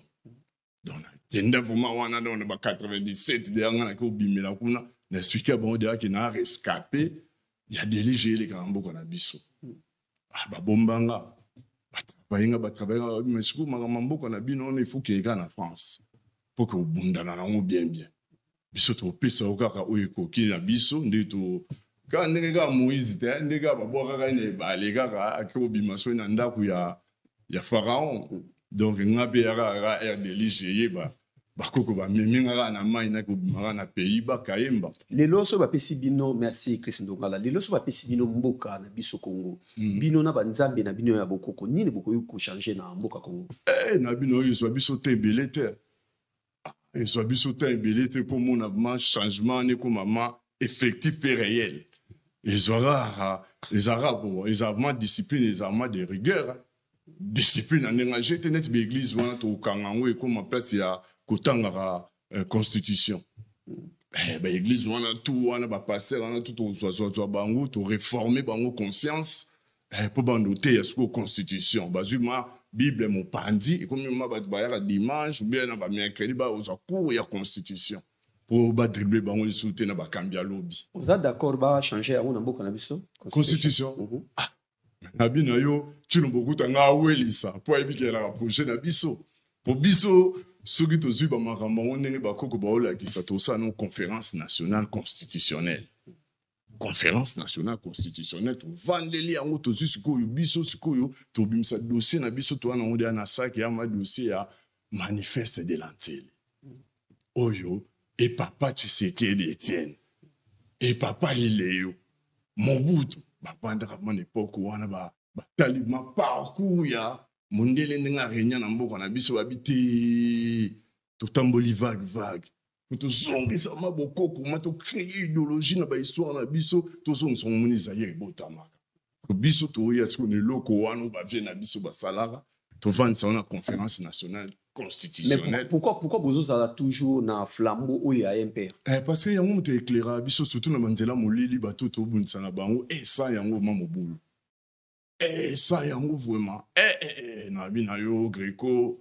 Donc nakenda vraiment wana, donc na ba 97 deya ngai naki obimela kuna, na expliquer bango deya ke na rescapé ya déluge elekaka mboka na biso. Ah, babombanga, batravaille nga, batravaille nga, mais sikoyo makambo ya mboka na bino wana, il faut keyeka na France mpo ke obundana nango bien bien. Biso topesa yo kaka oyo ekoki na biso, nde to kaka ndenge kaka Moïse te, ndenge kaka babwakaka ye na ebale, kaka ake kobima soki na ndako ya Pharaon. Donc nga mpe yaka kaka aire déluge eyeba, bakoko bamemi nga kaka na mai, naki kobima kaka na pays bakayemba. Lelo so bapesi bino, merci Chris Ndongala, lelo so bapesi bino mboka na biso Congo, bino na banzambe na bino ya bokoko, nini bokoki kochanger na mboka Congo? Eh, na bino oyo ezwa biso te ebele te, ezwa biso te ebele te mpo mona vraiment changement wana ekoma ma effectif mpe réel. Ezwa kaka, ezalaka bon, eza vraiment discipline, eza vraiment de rigueur, discipline na ndenge age te, neti baeglise wana tokokanga yango, ekóma place ya kotangaka constitution. Baeglise wana tu wana, bapasteur wana tu, tozwazwazwa bango, toréforme bango conscience mpo bando oteya sikoyo constitution. Bazwi ma Bible mopanzi, ekomi ma bato bayaka dimanche ou bien na bamercredi, bazwa cours ya constitution mpo badrible bango lisusu te na bakambi ya lobi. Oza d'accord bachange yango na mboka na biso? Constitution? Ah, na bino yo Tshilombo kuta nga awelisa mpo ayebi kelaka projet na biso, mpo biso soki tozwi bamakambo yango ndenge bakoko baolakisa, tosala no conférence nationale constitutionnelle. Conférence nationale constitutionnelle, tovandeli yango, tozwi sikoyo biso, sikoyo tobimisa dossier na biso, towana yango deya na saki ya ma dossier ya manifeste de la Nsele oyo e papa Tshisekedi Etienne e papa Ileyo Mobutu bavandaka mana époque wana, batali ma parcours ya mondele ndenge arenya na mboka na biso, babi te, totamboli vague vague, po tozongisa ma bokoko, ma tocréer idéologie na bahistoire na biso, tozongisa. Omoni Zaire ebotamaka, biso toya sikoyo na eloko wana oyo bavie na biso basalaka, tovandisa wana conférence nationale constitutionnelle. Mais pourquoi bozozala toujours na flambeau oyo ya MPR? Eh, parce que yango moto éclaira biso, surtout na banzela molili, bato tobundisa na bango esa yango ma mobulu esa yango vraiment. Na bi na yo Greco,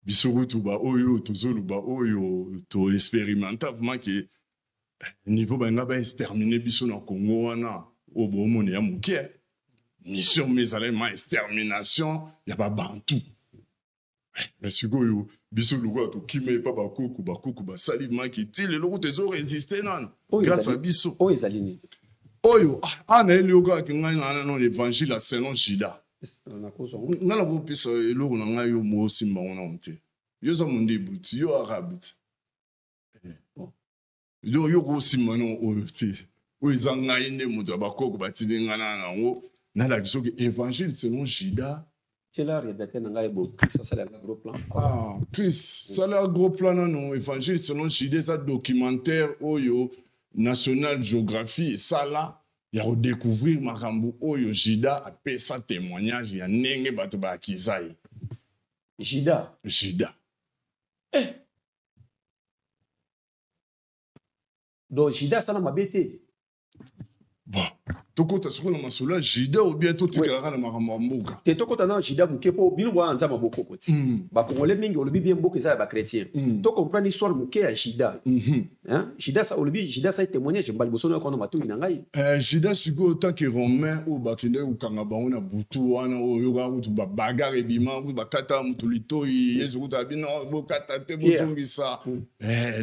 biso kutu baoyo tozoloba oyo toexpérimenta vraiment ke niveau balinga baextermine biso na Congo wana, oyo boomona ya moke, mission ma ezalaki ma extermination ya babantu. Mais sikoyo biso lokola tokima epa bakoko, bakoko basali maki ti lelo kutu ezoresiste nano grâce à biso. Oyo ezali nini? Oyo ah, nayeli yo kaka ngai na nano l'évangile ya selon Judas. Ngai nakopesa eloko na ngai, yo mosimba ngo nano te, yo oza mondebu ti, yo arabe ti, donc yo kosimba no oyo te. Oyo eza ngai nde moto ya bakoko batindi ngai na yango, nalaki soki évangile selon Judas. Tiela rédacteur na ngai bo Chris asala yanga gros plan. Ah, Chris, sala gros plan nano. Évangile selon Judas eza documentaire oyo National Geographie esala ya kodécouvrir makambo oyo Judas apesa témoignage ya ndenge bato baakiza ye. Judas? Judas. Eh. Donc Judas asala mabe te? Bon, tokota sikoyo na masolo ya Juda ou bien totikala kaka na makambo ya mboka? Te, tokota na Juda moke, mpo bino bwana Nzambe ya bokoko ti. Bakongolais mingi, olobi bien, mboka eza ya bachrétien. Tocomprendre histoire moke ya Juda. Hein? Juda sa olobi, Juda sa témoignage mbala liboso nayoka na matoi na ngai. Juda sikoyo, tant que Romain oyo bakendaki kokanga bango na butu wana, oyo oyokaka kutu babagarre ebima kutu, bakata motu litoi, Yesu kutu abi no, bokata te, bozongisa.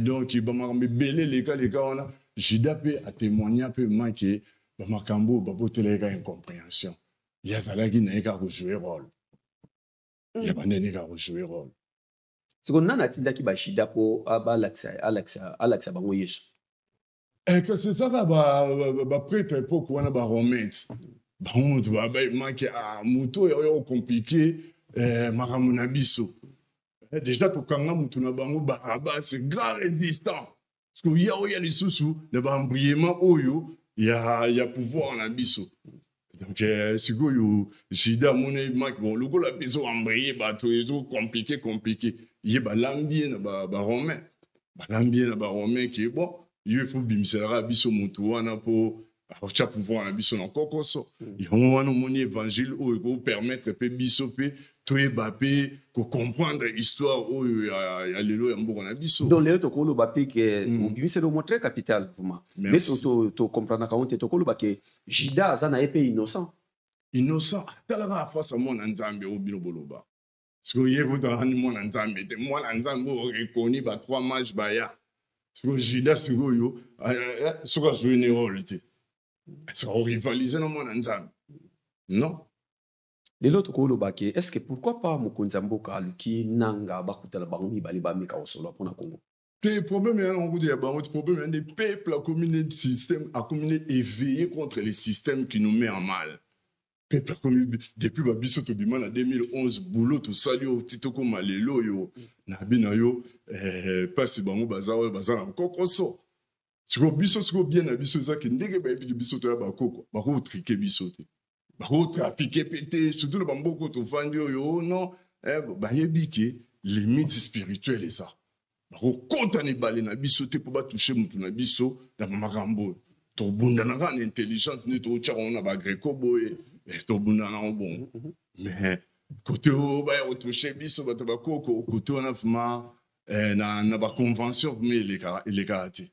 Donc bamakambo ebele elekaleka wana. Juda mpe atémoigna mpe make bamakambo oyo babotelaki kaka incompréhension. Ye azalaki na ye kaka kojouer rôle ya bandeni, kaka kojouer rôle. Siko nani atindaki bajuda mpo alakisa bango Yesu? Kasi ezaka baprêtre époque wana, baromain ti bango moto babamaki moto oyo oyo ocompliquer makambo na biso. Déjà tokanga motu na bango Barabas, grand résistant, parce que oya oya lisusu na baembriement oyo ya pouvoir na biso. Donc sikoyo Juda amoni maki, bon, lokola mpe ezoembraye bato, ezocompliquer compliquer ye, balambi ye na baromain, balambi ye na baromain ke bon, yo ifo bimiselaka biso motu wana mpo akotya pouvoir na biso na kokoso. Yango wana omoni évangile oyo ekopermettre mpe biso mpe toyeba mpe kocomprendre histoire oyo ya lelo ya mboka na biso. Donc lelo tokoloba mpe ke obimiseli omo très capital vraiment, mais tocomprendraka ngo te. Tokoloba ke Juda aza na ye mpe innocent? Innocent? Talaka face ya mwana Nzambe oyo bino boloba sikoyo, ye kutaka ni mwana Nzambe te. Mwana Nzambe oyo rekoni ba trois mages baya sikoyo, Juda sikoyo soki azwi ne rôle te, est-ce orivaliser na mwana Nzambe? Non. Lelo tokoloba ke est ce que pourquoi pas mokonzi ya mboka aluki nanga bakutana bango mibale, bameka kosolola mpona Congo? Te, problème ya nango kutu ya bango te. Problème ya nde peuple akomi ne système, akomi ne éveillé contre le système qui nous met en mal. Peuple akomi depuis babiso tobima na 2011, boulot tosali oyo ti tokóma lelo oyo na bi na yo, mpasi bango baza oyo baza na kokoso. Sikoyo biso, sikoyo bien na biso ezaki ndenge bayebi biso toya bakoko, bakotriquer biso te, bakotrafiquer mpe te, surtout na bamboka oyo tovandi oyo. Non, bayebi ke limite spirituelle eza, bakokɔta na ebale na biso te mpo batoucher motu na biso na bamakambo oyo. Tobundana kaka na intelligence nde totyaka ngo na bagreco boye, tobundana nango bongo. Mais kote oyo baya kotoucher biso bato bakoko, kote wana vraiment na baconvention vraiment elekaka te.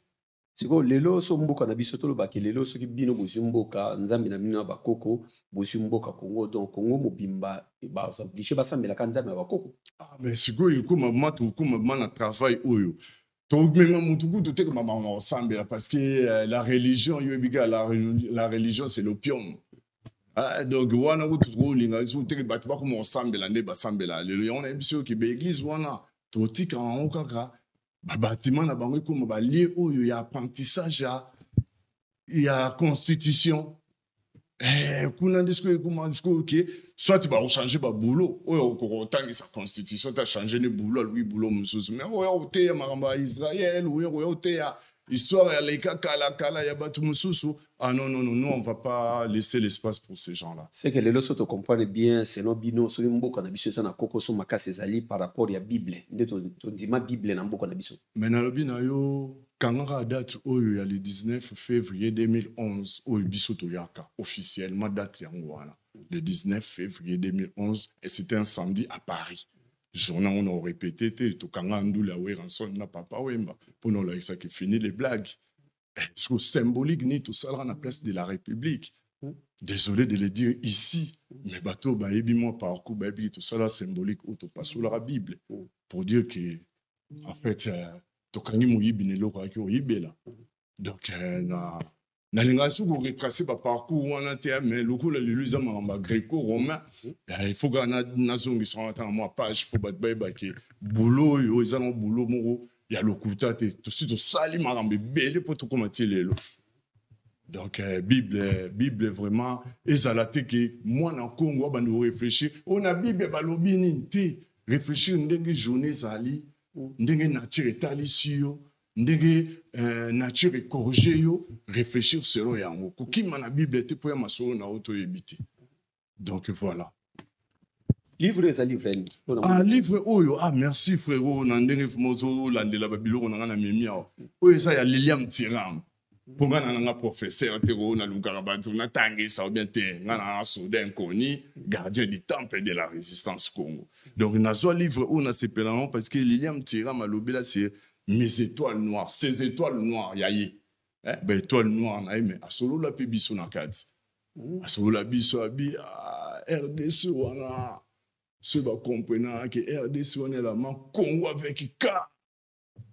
Sikoyo lelo so mboka na biso, tolobaki lelo soki bino bozwi mboka, Nzambe na bino ya bakoko, bozwi mboka Congo, donc Congo mobimba baoblige basambelaka Nzambe ya bakoko? Ah, mais sikoyo ekóma ma, tokóma ma na travail oyo tomema motu kutu te koma bango kosambela, parce que la religion, yo yebi kaka, la religion c'est l'opium. Ah, donc wana kutu tokolinga so teke bato bakoma kosambela nde basambela lelo. Yango nayebi soki oke baeglise wana, totikaka yango kaka babatima na bango ekóma balieu oyo ya apprentissage ya constitution. Kuna nde sikoyo ekóma sikoyo ke soit bakochange baboulot oyo okoka kotangisa constitution te, achange ne boulot, aluki boulot mosusu, mais oyo oteya makambo ya Israel, oyo oyo oteya histoire ya leka kala kala ya bato mosusu, ah non, non, non, nous on va pas laisser l'espace pour ces gens là. C'est que lelo so tocomprendre bien, selon bino, soki mboka na biso eza na kokoso makasi, ezali par rapport ya Bible nde tondima Bible na mboka na biso. Mais nalobi na yo, kangaka date oyo ya le 19 février 2011 oyo biso toyaka officiellement, date yango wana, le 19 février 2011, et c'était un samedi à Paris. Journée on a répété te, tokanga ndula ya Werrason na Papa Wemba mpona olakisaki fini les blagues. Est-ce que symbolique nini tosalaka na place de la République? Désolé de le dire ici, mais bato bayebi mwa parcours, bayebi tosala symbolique oyo topasolaka Bible pour dire que en fait tokangi moyibi na eloko ayaki oyibela. Donc na nalingaka soki koretracer baparcours wana te, mais lokola lelo eza makambo ya gréco romain, il faut kaka nazongisa wana ntanga mwa page mpo bato bayebake boulot oyo eza na boulot moko ya lokuta te. Tosi tosali makambo ebele mpo tokóma ti lelo. Donc Bible vraiment ezala te ke mwana Kongo abandi koréfléchir oyo na Bible balobi nini te. Réfléchir ndenge journée ezali, ndenge nature etalisi yo, ndenge nature ecorriger yo, réfléchir selon yango, kokima na Bible te mpo ya masolo na yo toyebi te. Donc voilà. Livre eza livre nini? Ah, livre oyo, ah merci frérot, na ndenge mozolandela babiloko na nga na memi awa. Oyo eza ya Liliam Tiram. Mpo ngai na nanga professeur te, oyo nalukaka bato natangisa ou bien te. Ngai na nanga soldat inconnu, gardien du temple de la résistance Congo. Donc nazwa livre oyo, nasepela yango parce que Liliam Tiram alobela sur mes étoiles noires, ces étoiles noires ya ye, eh, baétoile noire na ye, mais asolola mpe biso na kati. Asolola biso abi, ah, RDC wana, soki bakomprenaka ke RDC wana elama Congo avec K,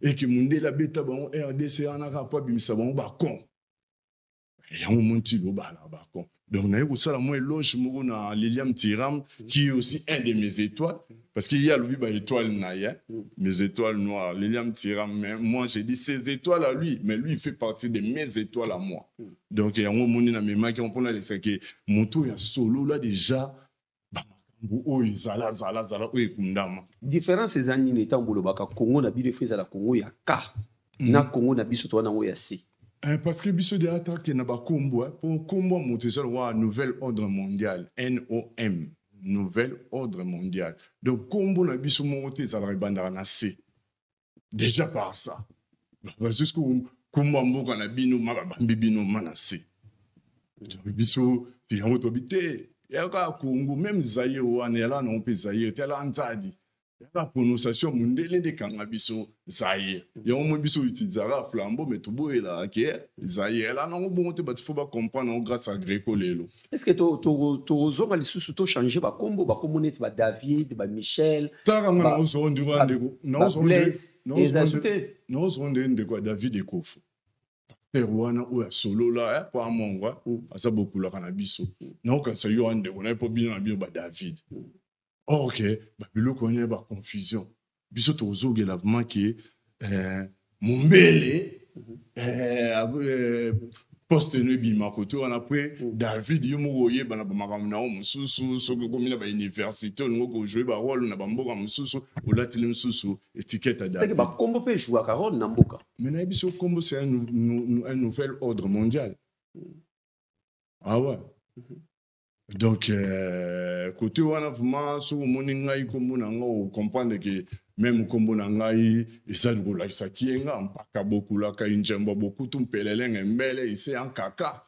eke mondele abeta bango RDC wana kaka mpo abimisa bango bacon. Yango moni ti lobala bacon. Donc naye kosala mwa éloge moko na Liliam Tiram, qui est aussi un de mes étoiles, parce qu'il y a alobi baétoile na ye, mes étoiles noires, Liliam Tiram, mais moi j'ai dit ses étoiles à lui, mais lui, il fait partie de mes étoiles à moi. Donc yango omoni na memaki yango mpona alekisaki moto ya solo la déjà bamakambo oyo ezala zala zala oyo ekundama. Différence eza nini ntango bolobaka Congo na bino efo ezala Congo ya K na Congo na biso toza nango ya C? Parce que biso deya take na bakombo, mpo kombo ya moto eza lokola nouvel ordre mondial, NOM, nouvel ordre mondial. Donc kombo na biso moko te ezalaka, ebandaka na C déjà. Par ça jusque kombo ya mboka na bino ma babambi bino ma na C. Donc biso yango tobi te, yaka Congo. Même Zaire wana yala nango mpe Zaire te, yala Nzadi, yaka prononciation mondele nde ekanga biso Zaire. Yango moi biso utilisaka flambeau, mais toboyelaka ke Zaire ela nango bongo te. Bato faut bacomprendre yango grâce à Greco lelo. Est ce que tozonga lisusu, tochange bakombo, bakombo neti baDavid, baMichel? Taka nga naozoo ndeko, ndeko. Blaise eza su te. Naozoo nde ndeko ya David Ekofo, pasteur wana oyo asolola po amongwa aza bokulaka na biso. Naokanisa yo wana ndeko na ye, mpo bino na bino baDavid. Or ke babiloko wana ya baconfusion, biso tozogela vraiment ke mombele poste no ebima kote wana. Après David, yo moko oyeba na bamakambo na yo mosusu. Soki okomi na bauniversité, olingi kojouer barole na bamboka mosusu, olateli mosusu étiquette ya David. Bakombo mpe ejouaka role na mboka. Mais nayebi so kombo, c'est un nouvel ordre mondial. Ah ouais. Donc côté wana vraiment, soki omoni ngai kombo na nga, ocomprendre ke même kombo na ngai ezali kolakisaki ye nga mpaka bokulaka injembo bokutu mpelelenge mbele ese ya nkaka.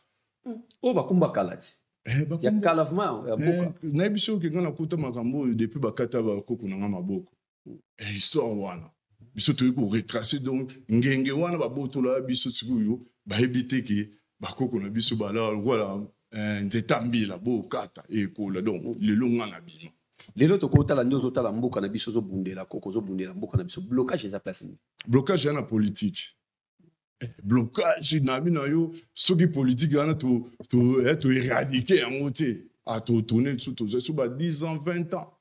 Oyo bakombo kala ti. Ya kala vraiment ya mboka. Nayebi soki ngai nakuta makambo oyo depuis bakata bakoko na nga maboko. Histoire wana biso toyei koretrace. Donc ngenge wana babotola biso, sikoyo bayebi te ke bakoko na biso bala lokola nzete ya mbila bokata ekola. Donc lelo nga na bima. Lelo tokotala nde ozotala mboka na biso, ozobundela koko, ozobundela mboka na biso. Blocage eza place nini? Blocage ya na politique. Blocage na bino yo, soki politique wana toéradiquer yango te, totourne so tozwa so ba 10 ans, 20 ans.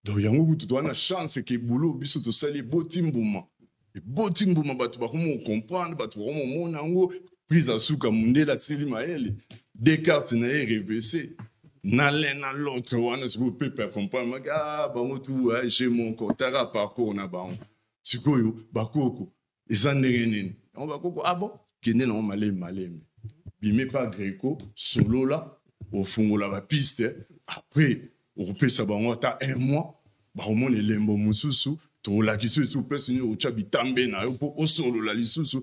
Donc yango kutu toza na chance ke boulot biso tosali eboti mbuma, eboti mbuma. Bato bakoma kocomprendre, bato bakoma komona yango. Prise asuka, mondele asili mayele, deux cartes na ye renversé na l'un na l'autre wana. Sikoyo peuple acomprendre maki, ah, bango tu jeu moko. Taka parcours na bango sikoyo, bakoko eza ndenge nini yango bakoko? Ah bon, kende nango malembe malembe, bime pa Greco, solola, ofungola bapiste. Après okopesa bango ata un mois, bakomona elembo mosusu. Tolakisi lisusu place nini otya bitambe na yo mpo osolola lisusu.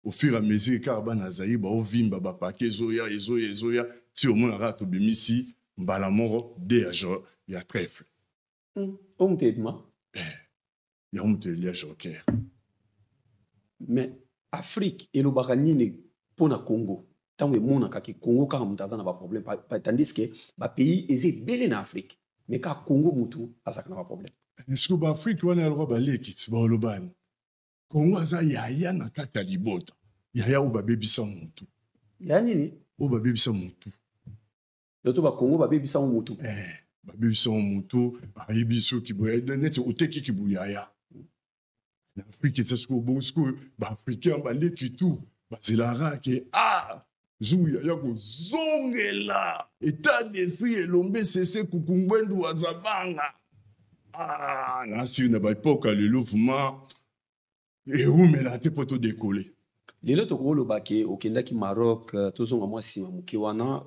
Au fur et à mesure kaka bana azali baovimba, bapake ezoya, ezoya, ezoya, ti omona kaka tobimisi mbala moko de ya trèfle. Oyo moto ebima. Yango moto elia joker. Mais Afrique elobaka nini mpo na Congo ntango emonaka ke Congo kaka moto aza na baproblème, tandis ke bapays eza ebele na Afrique, mais kaka Congo motu azalaka na baproblème? Siko baAfrike wana yaloka baleki ti balobani Kongo aza yaya na kati ya libota, yaya oyo babebisa motu. Ya nini? Oyo babebisa motu. Yoto bakongo babebisa ngo motu. Babebisa ngo motu. Bayebi soki boye neti otekiki buyaya na Afrike eza sikoyo bongo. Sikoyo baafricain baleki tu bazelaka ke ah, jour yaya kozongela état d'esprit elombe sese kukungwendu azabanga. Ah, nasiri na baepoke ya lelo vraiment ewumela te mpo todekole. Lelo tokoloba ke okendaki Maroc. Tozonga mwa nsima moke wana.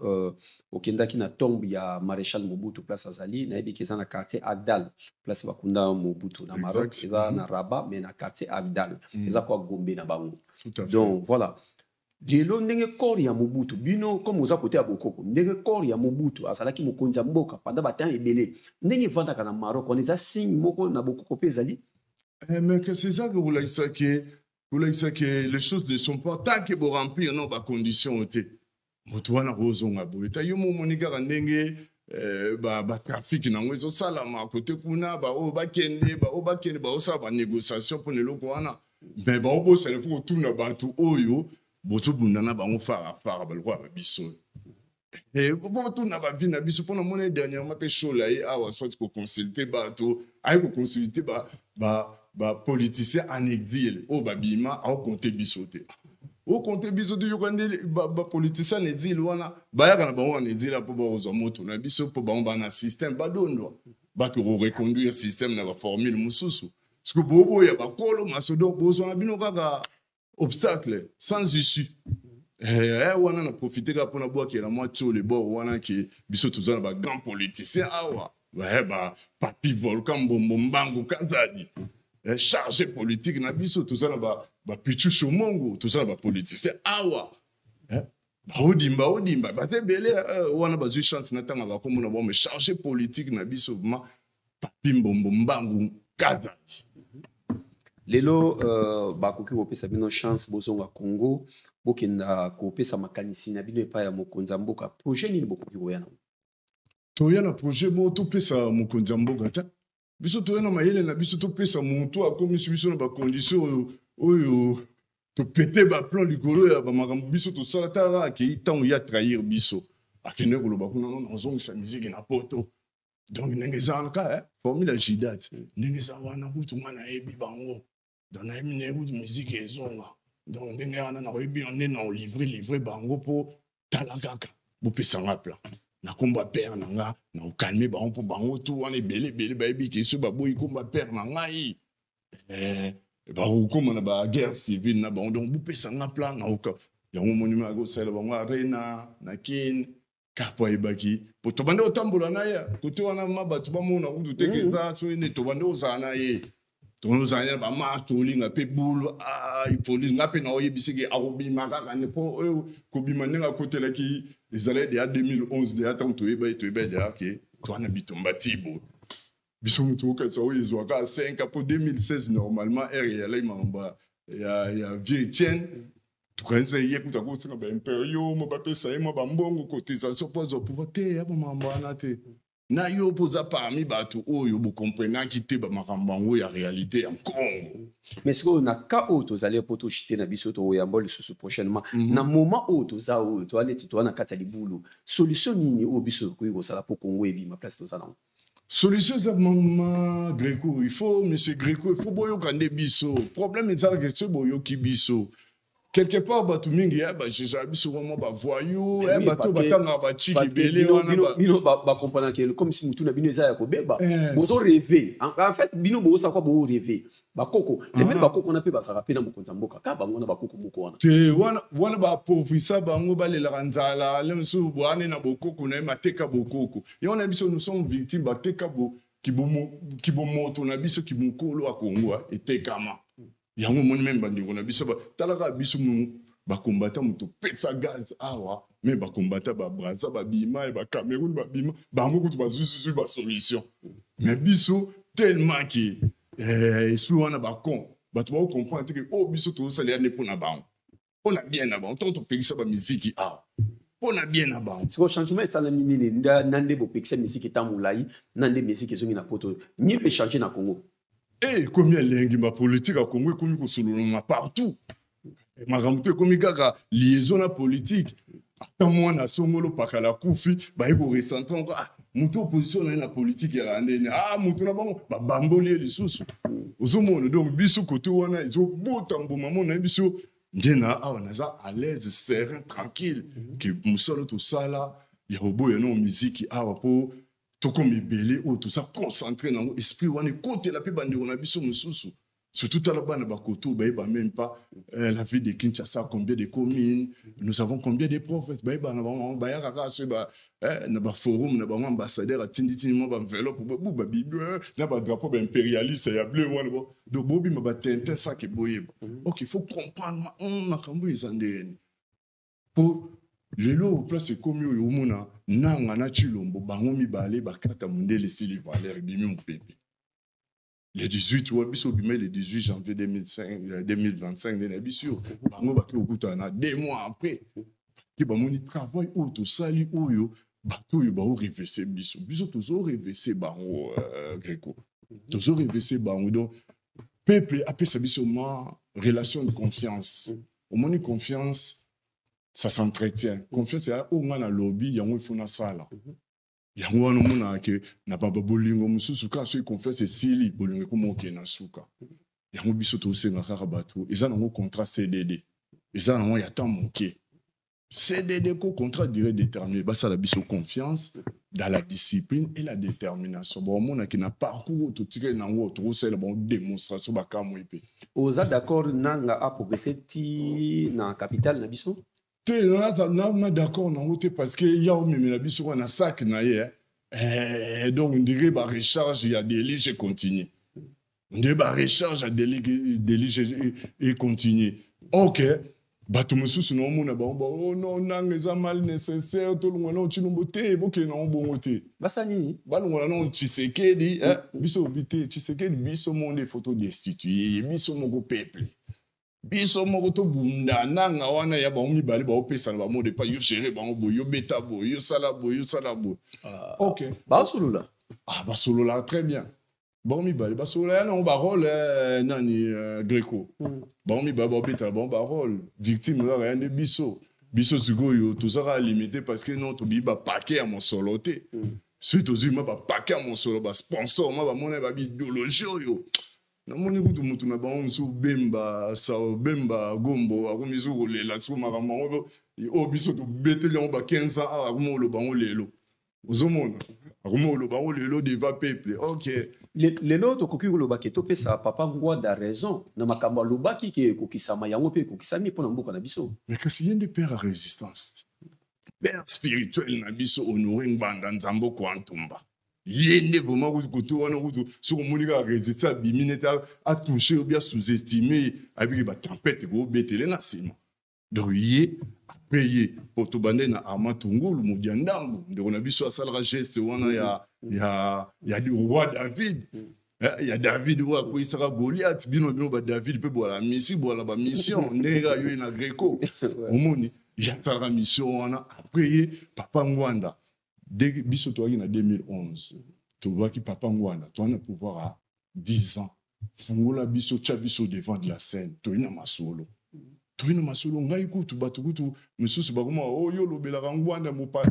Okendaki na tombe ya Maréchal Mobutu, place azali. Nayebi ke eza na quartier Agdal, place bakunda Mobutu na Maroc. Eza na Rabat, mais na quartier Agdal. Eza kwa Gombe na bango. Tout à fait. Donc voilà. Lelo ndenge corps ya Mobutu, bino comme oza kote ya bokoko, ndenge corps ya Mobutu azalaki mokonzi ya mboka pendant ba temps ebele, ndenge evandaka na Maroc wana eza signe moko na bokoko mpe ezali. Eh, mais kasi eza kolakisa ke kolakisa ke les choses ne sont pas tant que bo remplir non ba conditions te. Moto wana kozonga boye ta yo momoni kaka ndenge eh, ba ba trafic nango ezosalama kote kuna baoyo bakende baoyo bakende baosala ba négociation mpo na eloko wana. Mais baobosana ifo kotuna bato oyo bozobunda na bango fara fara balokola ba biso po batuna bavi na biso mpo namoni dernièrement mpe shola ye awa soit koconsulte bato aye koconsulte bapoliticien en exil oyo babima aokonte biso te okonte biso te. Yoka nde bapoliticien en exil wana bayaka na bango en exil mpo bakozwa moto na biso mpo bango bana système badondwa bake koreconduire système na baformule mosusu. Parce que boboya bakolo maso donc bozwa na bino kaka obstacle sans issue. Eh, wana na profite kaka mpona bwakela mwa tio le bord wana ke biso toza na bagrand politicien awa ba papi Volcan Mbombo Mbangu Kazadi chargé politique na biso toza na bapichu Shomongo toza na bapoliticien awa baodimba odimba bato ebele wana bazwi chance na ntango bakomona bango, mais chargé politique na biso vraiment papi Mbombo Mbangu Kazadi. Lelo bakoki kopesa bino chance bozonga Congo, bokenda kopesa makanisi na bino epai ya mokonzi ya mboka, projet nini bokoki koya nango? Toya na projet moko topesa mokonzi ya mboka ta biso toya na mayele na biso topesa motu akomisi biso na bacondition oyo oyo topete baplan likolo ya bamakambo biso tosala. Tala akei ntango ya trahir biso, akende koloba kuna no nazongisa miziki na poto. Donc ndenge eza wana kaka formule ya Judas, ndenge eza wana kutu nga nayebi bango, donc nayebi ndenge kutu miziki ezonga. Donc ndenge wana nakoyebi yo nde na olivre livre bango mpo tala kaka bopesanga plan na kombo ya père na nga na okalme bango mpo bango tu wana ebele ebele bayebi ke so baboyi kombo ya père na ngai bakokóma na baguerre civile na bango. Donc bopesanga plan na oka yango omoni akosalela bango arena na Kine kaka po ayebaki po tobande kotambola na ye kote wana ma bato bamona kutu teke eza so nde tobande kozala na ye, tozala na bamarche tolinga mpe bulu police nga mpe na oyebisiki akobima kaka nde mpo oyo kobima ndenge akotelaki ezalaki deya 2011 deya ntango toyeba ye toyeba deya ke towana bitumba ti boye biso moto okanisa oyo ezwaka 5 mpo 2016 normalement ere eyalaki makambo ya vieux Etienne. Tokanisa ye kuta kosenga baimperium bapesa ye mwa bambongo cotisation mpo azwa pouvoir te ya bamakambo wana te na yo mpo oza parmi bato oyo bokomprenaki te bamakambo yango ya réalité ya Nkongo. Mais sikoyo na cas oyo tozali mpo toshite na biso tokoyamba lisusu prochainement, na moment oyo toza oyo toa neti toa na kati ya libulu, solution nini oyo biso tokoki kosala mpo Kongo ebima place toza nango? Solution eza mama Greco, il faut monsieur Greco, il faut boyoka nde biso. Problème ezalaka soki boyoki biso quelque part bato mingi ya bajugeaka biso vraiment bavoyou, bato batangaka bachiki ebele wana. Bino bacomprenaka comme si mutu na bino eza ya kobeba, bozo rêve. En fait bino bozosala kwa bo rêve bakoko les mêmes bakoko wana mpe bazalaka mpe na mokonzi ya mboka kaka bango na bakoko moko wana. Te, wana wana baapauvrisa bango, balelaka nzala le mosusu bwane na bokoko na ye mateka bokoko ye wana. Biso nous sommes victimes, bateka kibomoto na biso, kimokolo ya Kongo etekama. Yango omoni même bandeko na biso talaka biso bakombata moto pesa gaz awa me bakombata babraza babima e bacameroun babima bango kutu bazwi basolution, mais biso tellement ke esprit wana bacon bato bakocomprendre te ke oyo biso tozosalela nde mpo na bango, mpo na bien na bango. Ntango topekisa bamiziki awa mpo na bien na bango. Siko changement esalami nini na nde bopekisa miziki eta molai na nde miziki ezongi na poto? Nini echange na Congo? E ekomi elengi, bapolitike ya Congo ekomi kosololama partout, makambo to ekomi kaka liaison na politique. Ata mwana songolo pakala akufi, baye korecentre ngo, ah moto opposition na ye na politike yaka ndeni, ah moto na bango babamboli ye lisusu. Ozomona donc biso kote wana ezobota mbuma mona ye biso nde na awa naza à l'aise, serein, tranquille ke mosala tosala ya koboya no miziki awa mpo tokoma ebele oyo toza concentré nango. Esprit wana ekotela mpe bandeko na biso mosusu, surtout tala bana bakoto bayeba même pas la ville de Kinshasa, combien de communes nous avons, combien de provinces. Bayeba na bango bayaka kaka soki na baforum na bango ambassadeur atinditindi mwa baenveloppe bu babibi na badrapeau baimpérialiste ya bleu wana. Donc bobima batintin sake boyeba. Ok, il faut comprendre makambo eza ndeni. Mpo lelo place ekomi oyo, omona Nanga na Tshilombo, bango mibale bakata mondele, esili valeur, ebimi mopepe. Le 18 wa biso obima le 18 janvier 2005, 2025 nde na biso yo, bango bake kokutana na 2 mois après ke bamoni travail oyo tosali, oyo bato oyo baorevese biso, biso tozorevese bango. Greco, tozorevese bango. Donc peuple apesa biso mwa relation de confiance. Omoni, confiance, ça s'entretient. Confiance ya oyo nga nalobi yango, ifo nasala yango wana. Omonaka ke na baba bolingo mosusu kaka soki confiance esili, bolingo ekoma okende na suka. Yango biso tosenga kaka bato, eza nango contrat CDD, eza nango ya temps moke, CDD ko contrat durée déterminée. Basala biso confiance dans la discipline et la détermination. Baomonaki na parcours oyo totikali nango, tokosalela bango démonstration, bakamwe mpe. Oza d'accord Nanga aprogresse ti na capitale na biso? Te, na d'accord nango te, parce que ya omemela biso kaka na sac na ye. Eh, donc ndire barecharge ya déluge continue, nde barecharge ya déluge econtinue. Ok, bato mosusu naomona bango ba oh non, Nanga eza mal nécessaire, tolongwa nao Tshilombo te, bokende nango bongo te. Basala nini? Balongola nao Tshisekedi. Eh, biso obi te Tshisekedi, biso moko nde faut todestitue ye, biso moko peuple, biso moko tobunda. Nanga wana ya bango mibale baopesana bamode epai yo gere bango boye, yo beta boye, yo sala boye, yo sala boye. Ok. Basolola. Ah, basolola très bien. Bango mibale basolola ya nango barole. Eh, nani, Greco, bango mibale baobetala bango barole. Victime kaka ya nde biso. Biso sikoyo tozaka limité parce que non, tobii bapake ya mosolo te. Soki tozwi ma bapake ya mosolo, basponsor ma bamona babiidéologie oyo, namoni kutu mutu na bango mosusu, Bemba, sa Bemba Gombo, akomi soki kolela soki makambo yango oyo biso tobeteli yango ba 15 ans awa, akomi koloba yango lelo. Ozomona, akomi koloba yango lelo devant peuple. Ok. Lelo tokoki koloba ke topesa papa Ngwanda raison na makambo alobaki ke ekokisama yango, mpe ekokisami mpo na mboka na biso. Mais kasi ye nde père ya résistance, père spirituel na biso, Honoré Ngbanda, Nzambo Kwantumba. Ye nde vraiment kutu kote wana kutu, soki omoni kaka résistance abimi neti atouche obi asous-estime, ayebiki batempête ekobetele na nsima. Donc ye, après ye, po tobande na Armand Tungulu Modia Ndambu, ndeko na biso asalaka geste wana ya roi David. Eh, ya David oyo akweyisaka Goliath. Bino bino badavid mpe bwala misi, bwala bamission ndenge kaka yo ye na Greco. Omoni, ye asalaka mission wana. Après ye, papa Ngwanda. Biso toyaki na 2011, tolobaki papa Ngwanda, toza na pouvoir à 10 ans, fungola biso, tia biso devant de la scène, toyi na masolo, toyi na masolo. Ngai kutu, bato kutu misusu bakoma oyo olobelaka Ngwanda mopa,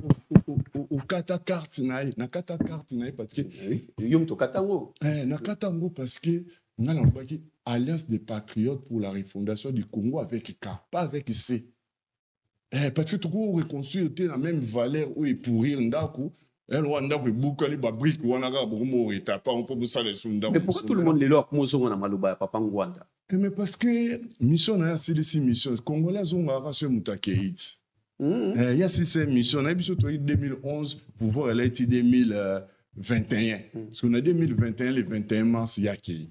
okata carte na ye. Nakata carte na ye parce que Yo moto okata yango? Eh, nakata yango parce que ngai nalobaki Alliance des patriotes pour la refondation du Congo avec K, pas avec C. Eh, parce que toko reconstruire te na même valeur oyo epourrir ndako. Eloko ndako ebukani, babrique wana kaka bokoma oretapa mpo bosala esu ndako. Mais pourquoi tout le monde lelo akomozonga na maloba ya papa Ngwanda? Eh, mais parce que mission na ye, asilisi mission. Congolais azongaka so moto akei ti. Eh, ye asilisi mission na ye. Biso toyei 2011, pouvoir elai ti 2021. Parce que na 2021, le 21 mars, ye akei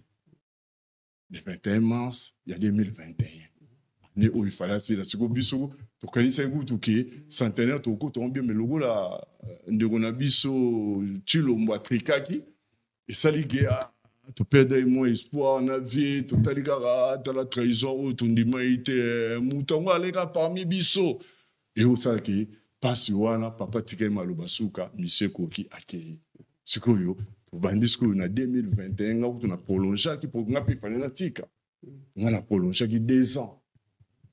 le 21 mars ya 2021, année oyo efale asila. Sikoyo biso tokanisaki kutu ke centenaire tokota ngo bien, mais lokola ndeko na biso Tshilombo atrikaki, esali ke toperdre mwa espoir na vie. Totali kaka, tala trahison oyo tondima ye te, moto yango aleka parmi biso, eosalaki mpasi wana. Papa tikali maloba suka, monsieur ekoki, akei. Sikoyo tobandi sikoyo na 2021. Nga kutu na prolongeaki po nga mpe efale natika. Nga na prolongeaki 2 ans,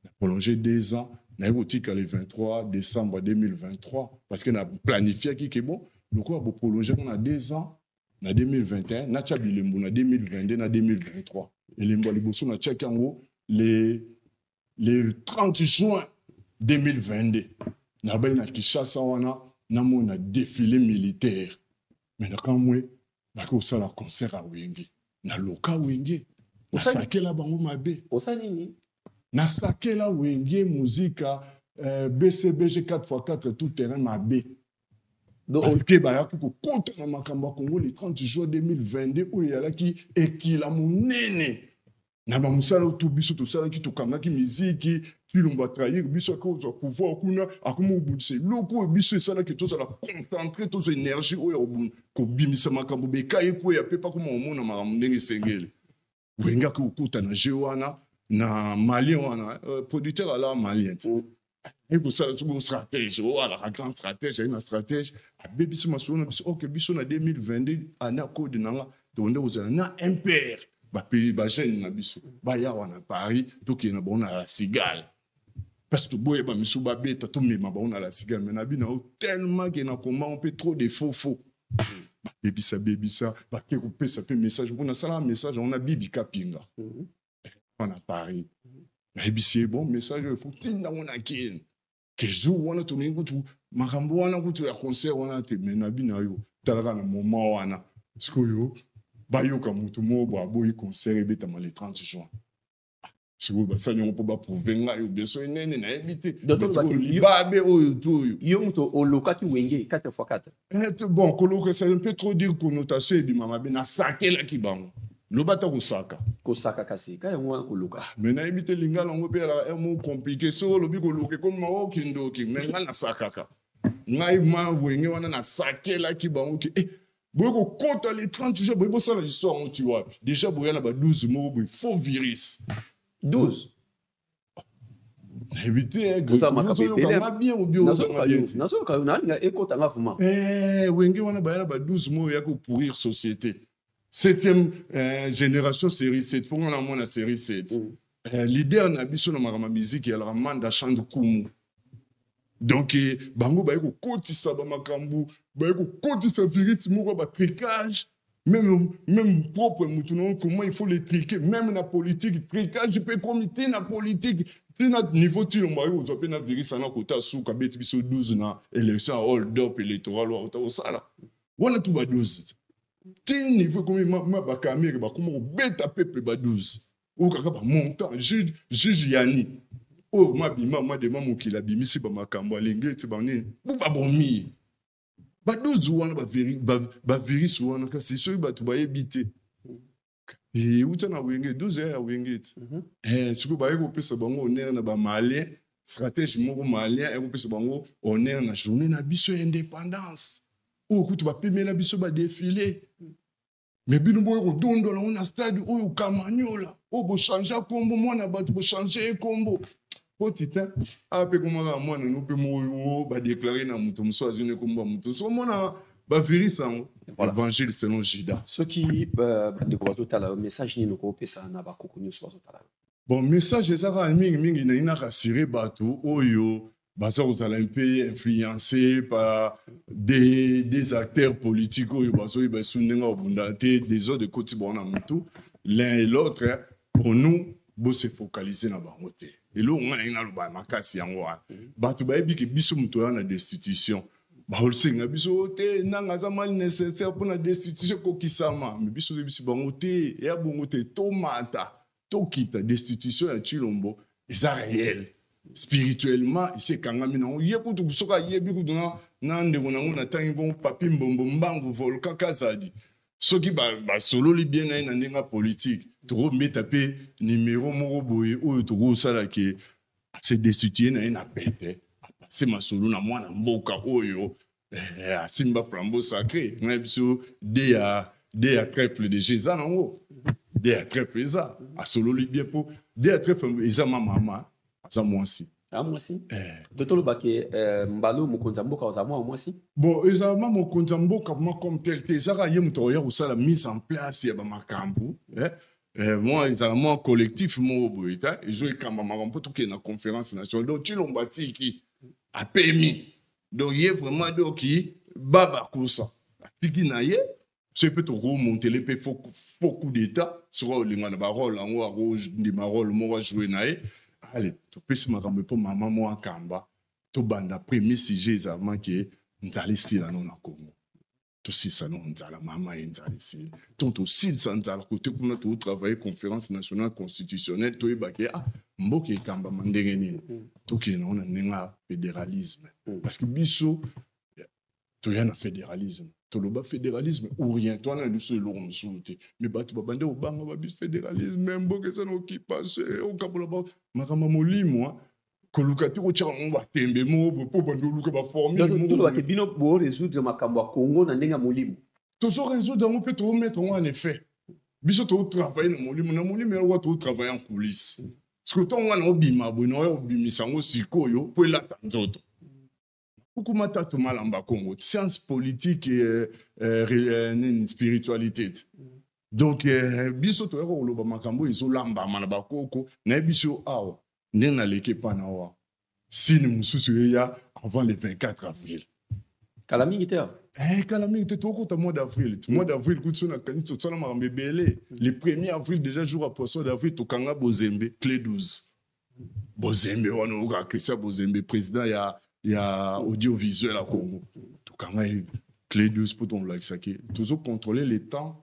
na prolonge 2 ans, naye kotika le 23 décembre 2023, parce que na planifiaki ke bon, lokola boprolonge nga na 2 ans, na 2021 natya bilembo, na 2022 na 2023. Elembo ya liboso natiaki yango le 30 juin 2022, nabai na Kinshasa wana, namona défilé militaire. Mais nakamwe, baki kosala concert ya Wenge, naloka Wenge, nasakela bango mabe. Osala nini? Nasakela Wenge Muzika, BCBG 4x4 tout terrain mabe, parce que bayaki kokota na makambo ya Congo le 30 juin 2022, oyo eyalaki ekila monene. Na bamosala oyo to biso tosalaki, tokangaki miziki, Tshilombo atrahir biso, akozwa pouvoir kuna, akomi kobundisa eloko oyo biso esalaki tozala concentré, tozwa énergie oyo ya kobimisa makambo bekai ekweya mpe pakoma komona makambo ndenge esengeli. Wenge akoki kokota na jeu wana na malien wana, producteur ala malien te. Aye kosala soki stratège oyo alaka grand stratège, aye na stratège abebisi masolo na biso. Ok, biso na 2022 année code nanga tokonde kozala na impere bapays bajeune na biso baya wana Paris, tokende na bango na La Cigale parce que toboyeba misu babeta, tomema bango na La Cigale. Mais na bino tellement ke na kombango mpe trop de faux faux babebisa bebisa, bake kopesa mpe message mpo nasalaka message yango na Bibi Kapinga wana Paris. Nayebisi ye bon message oyo faut tinda yango na Kine ke jour wana tolingi kutu makambo wana kutu ya concert wana te. Mais na bino yo talaka na moment wana sikoyo bayoka motu moko bo aboyi concert ebetama le 30 juin. Sikoyo basali yango mpo baprouve ngai oyo beso enene nayebi te libabe oyo to oyo. Yo moto olokaki Wenge 4 x 4? Bon, koloka, c'est un peu trop dire, connotation ebima mabe. Nasakelaki bango, loba ata kosaka. Kosaka kasi ka yango wana koluka. Mais nayebi te, lingala yango mpe ezalaka un mot compliqué. Soki olobi koluka, ekomi maokindoki. Mais ngai nasakaka ngai ma Wenge wana, nasakelaki bango ke boye kokota le 30 juin, boye bosala histoire yango ti wapi? Déjà boya na ba 12 moko boye, faux virus. 12? Nayebi te. Nazoyoka yo, nalinga ekotanga vraiment. Wenge wana baya na ba 12 moko ya kopourrir société, septième génération, série 7, mpo nga namona série 7. Leader na biso na makambo ya miziki ezalaka Manda Chande Kumu. Donc bango baye kokotisa bamakambo, baye kokotisa virus moko ya batricage, même propre mutu na comment il faut les triquer. Même na politique, tricage mpe ekomi ti na politique, ti na niveau Tshilombo aye kozwa mpe na virus wana kota suka beti biso 12 na élection ya hold up électoral oyo auta kosala wana tu ba 12 ti niveau ekomi ma bakamere bakoma kobeta peuple ba 12 oyo kaka bamontant juge yani oyo mabima madema mokili abimisi bamakambo alingi ete banini bo babomi ba 12 wana, bavirus wana. Kasi soki bato bayebi te, euta na Wenge, 12 ya Wenge ti sikoyo baye kopesa bango honneur na bamalien, stratège moko malien ekopesa bango honneur na journée na biso ya indépendance oyo kutu bapemela biso badéfilé. Mais bino boye kodondola yango na stade oyo Kamaniola oyo bochange nkombo mwana bato, bochange ye nkombo po titan awa mpe komaka mwana no mpe moyo badéclare na moto mosusu azwi ne nkombo ya moto. So omona bavirus yango, évangile selon Judas. Soki bandeko bazotala yo, message nini okopesa na bakoko nyonso bazotala yo? Bon, message eza kaka mingimingi nalingi na rassurer bato oyo baza kozala un peu influencé par des acteurs politiques oyo bazoyeba esu ndenge kobundana te, désordre ekoti bango na motu l'un et l'autre. Pour nous, bose focaliser na bango te. Eloko ngai nalingi naloba makasi yango wana, bato bayebi ke biso moto oya na destitution, baosenga biso te nanga aza mal nécessaire mpona destitution ekokisama. Mais biso toyebisi bango te, eya bongo te. Tomata tokita, destitution ya Tshilombo eza réel spirituellement, esi ekangami nango. Ye kutu soki ayebi kutu na ndeko nango natangi bongo Papi Mbombo Mbangu Volcan Kazadi, soki basololi bien na ye na ndenge ya politique, tokobeta mpe nimero moko boye oyo tokosala ke ase destitue na ye na pete, apase masolo na mwana mboka oyo asimba flambeau sacré. Ngai biso de ya trèfle déjà eza nango, de ya trèfle eza asololi bien mpo de ya trèfle eza ma mama aza mwasi. Ah, mwasi to tolobaki mbalo mokonzi ya mboka ozala mwana mwasi. Bon, ezala ma mokonzi ya mboka ma comme tel te, ezaka ye moto akoya kosala mise en place ya bamakambo. Mwa ezala mwa collectif moko boye ta ezo ekamba makambo mpo tokende na conférence nationale. Donc Tshilombo atiki apemi, donc ye vraiment doki baba kosa atiki na ye. Soki mpe tokomontele mpe faux coup d'état, soki olinga na barole yango, akondima role moko ajoue na ye. Ale topesi makambo mpo mama moko akamba. Tobanda premier sujet ezalama ke nzala esila no na Congo. Tosilisa no nzala, mama ye nzala esili. Donc tosilisa nzala kote kuna, totravaille conférence nationale constitutionnelle, toyebake ah mboka ekambama ndenge nini, tokende nango na ndenge ya fédéralisme, parce que biso toya na fédéralisme. Toloba fédéralisme ou rien, to wana biso eloko mosusu te. Mais bato babande kobanga babi fédéralisme, mboka eza na occupation, okabola ba makambo ya molimo, koluka te kotyaka bango batembe moko boye mpo bandi oluka baformule moko. Tolobake bino borésoudre makambo ya Congo na ndenge ya molimo. Tozo résoudre yango mpe tomettre yango en effet. Biso totravaille na molimo, na molimo yango totravaille en coulisse. Parce que ntongo wana obima boye, na oya obimisa yango sikoyo mpo elata nzoto. Kukuma tatu malamba Congo, science politique et nini, spiritualité. Donc biso toyaka koloba makambo ezolambama na bakoko. Nayebi biso awa ndenge naleki epa na awa, sini mosusu eya avant le 24 avril. Kala mingi te. Kala mingi te, tokota mois d'avril. Mois d'avril kuti so nakanisi tosala makambo ebele. Le 1er avril déjà, jour ya poisson d'avril, tokanga Bozembe, clé 12. Bozembe wana oyoka Christian Bozembe, président ya audiovisuel ya Congo. Tokanga ye clé 12 mpo tolakisaki tozocontrôler le temps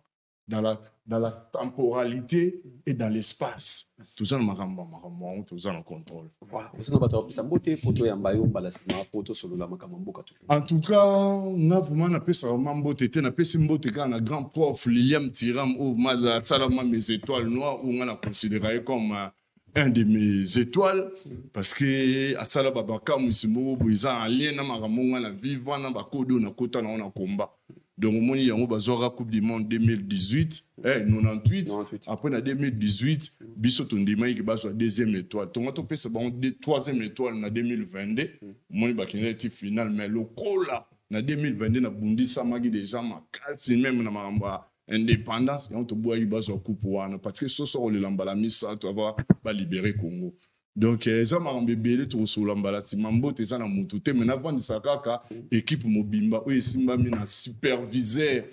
dans la temporalité et dans l'espace. Toza na makambo yango, toza na contrôle. Oza na bato bapesa mbote po toyamba yo mbala nsima po tosolola makambo ya mboka toujours. En tout cas, nga vraiment napesaka ma mbote te. Napesi mbote kaka na grand prof Liliam Tiram, oyo asalama mes étoiles noires, oyo nga na considéra ye comme un de mes étoiles, parce que asala babakamwisi moko boye eza en lien na makambo nga na vivre wana, bakode oyo nakota nango na komba. Donc omoni yango bazwaka Coupe du monde 2018, 98. 98. Après na 2018, biso tondimaki bazwa deuxième étoile. Tonga topesa bango troisième étoile na 2022. Omoni bakendaki ti finale, mais lokola na 2022 nabundisamaki déjà makasi même na makambo ya indépendance, yango tobwaki bazwa coupe wana, parce que soso kolela mbala misato ava balibérer Congo. Donc eza makambo ebele, tokosolola mbala nsima. Mbote eza na motu te, me navandisa kaka équipe mobimba oyo esimbami na superviseur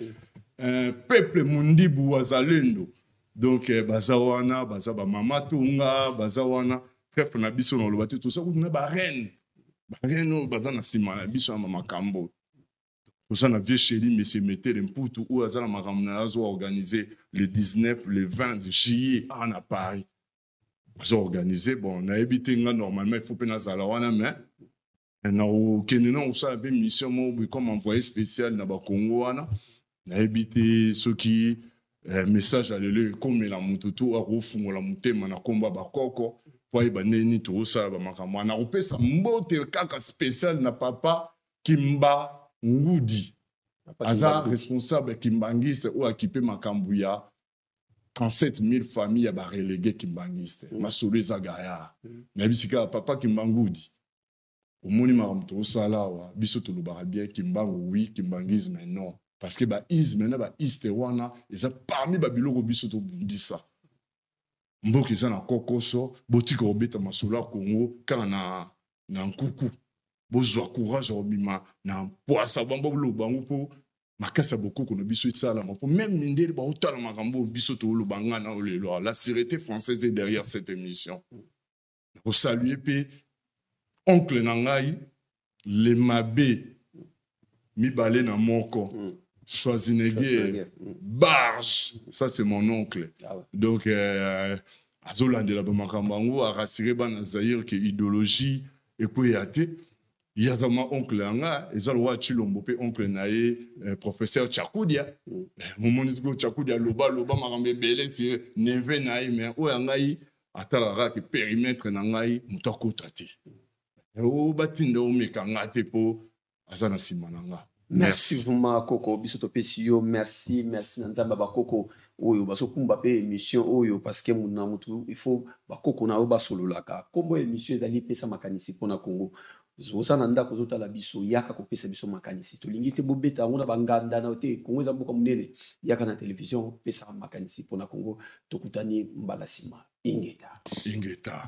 peuple Mondibu Wazalendo. Donc baza wana, baza bamama Tonga, baza wana trèfle na biso. Na oloba te, toza kutu na bareine, bareine oyo baza na nsima na biso ya makambo. Toza na vieux chéri monsieur Metere Mputu, oyo aza na makambo na ye azoorganize le 19, le 20 juillet awa na Paris, azoorganize. Bon, nayebi te, nga normalement il faut mpe nazala wana, mais nakokende na kosala mpe mission moko boye comme envoyé spécial na Bakongo wana. Nayebi te soki message ya lelo ekomela motu to akofungola motema na nkombo ya bakoko mpo ayeba ndenge nini tokosala bamakambo wana. Nakopesa mbote kaka spécial na papa Kimba Ngudi. Papa aza Kimba Ngudi. Responsable kimbangiste oyo akipe makambo ya 37 000 famille ya barelégué kimbangiste. Masolo eza gaya. Nayebisi kaka papa Kimbangudi, omoni makambo tokosala awa, biso tolobaka bien Kimbangu oui, kimbangisme non, parce que baisme na baiste wana eza parmi babiloko biso tobundisa. Mboka eza na kokoso, botika kobeta masolo ya Kongo kaka na nkuku. Bozwa courage ya kobima na poasa, bango boloba yango mpo makasi ya bokoko na biso esalama, mpo même mindele baotala makambo oyo biso tooloba. Nga na lelo, la sûreté française est derrière cette émission. Kosalue mpe oncle na ngai le mabe mibale na moko Schwarzenegger. Schwarzenegger. Barge, ça c'est mon oncle. Ah ouais. Donc azolandela bamakambo yango, arassurer bana Zaire ke idéologie ekweya te. Ye aza ma oncle ya nga, eza lokola Chilombo mpe oncle na ye professeur Chakudia. Momoni sikoyo Chakudia aloba aloba makambo ebele si neveu na ye, mais oyo ya ngai atalaka kaka périmètre na ngai, moto akota te, o batinda omeka nga te mpo aza na nsima na nga. Merci vraiment koko, biso topesi yo merci. Merci na Nzambe ya bakoko oyo bazokumba mpe émission oyo, parce que na motu il faut bakoko na oyo basololaka. Nkombo ya émission ezali Pesa makanisi mpona Congo. Oza na ndako, ozotala biso, yaka kopesa biso makanisi. Tolingi te bobeta yango na banganda na yo te. Kongo eza mboka monene, yaka na télévision, pesa makanisi mpona Congo. Tokutani mbala nsima. Ingeta. Ingeta.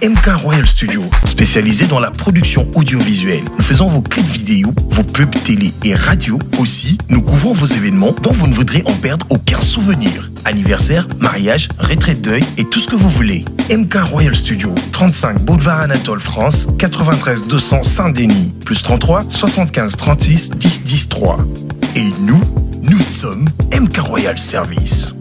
MK Royal Studio, spécialisé dans la production audiovisuelle. Nous faisons vos clips vidéo, vos pubs télé et radio. Aussi, nous couvrons vos événements dont vous ne voudrez en perdre aucun souvenir. Anniversaire, mariage, retraite deuil et tout ce que vous voulez. MK Royal Studio, 35 Boulevard Anatole France, 93 200 Saint-Denis, plus 33 75 36 10 10 3. Et nous, nous sommes MK Royal Service.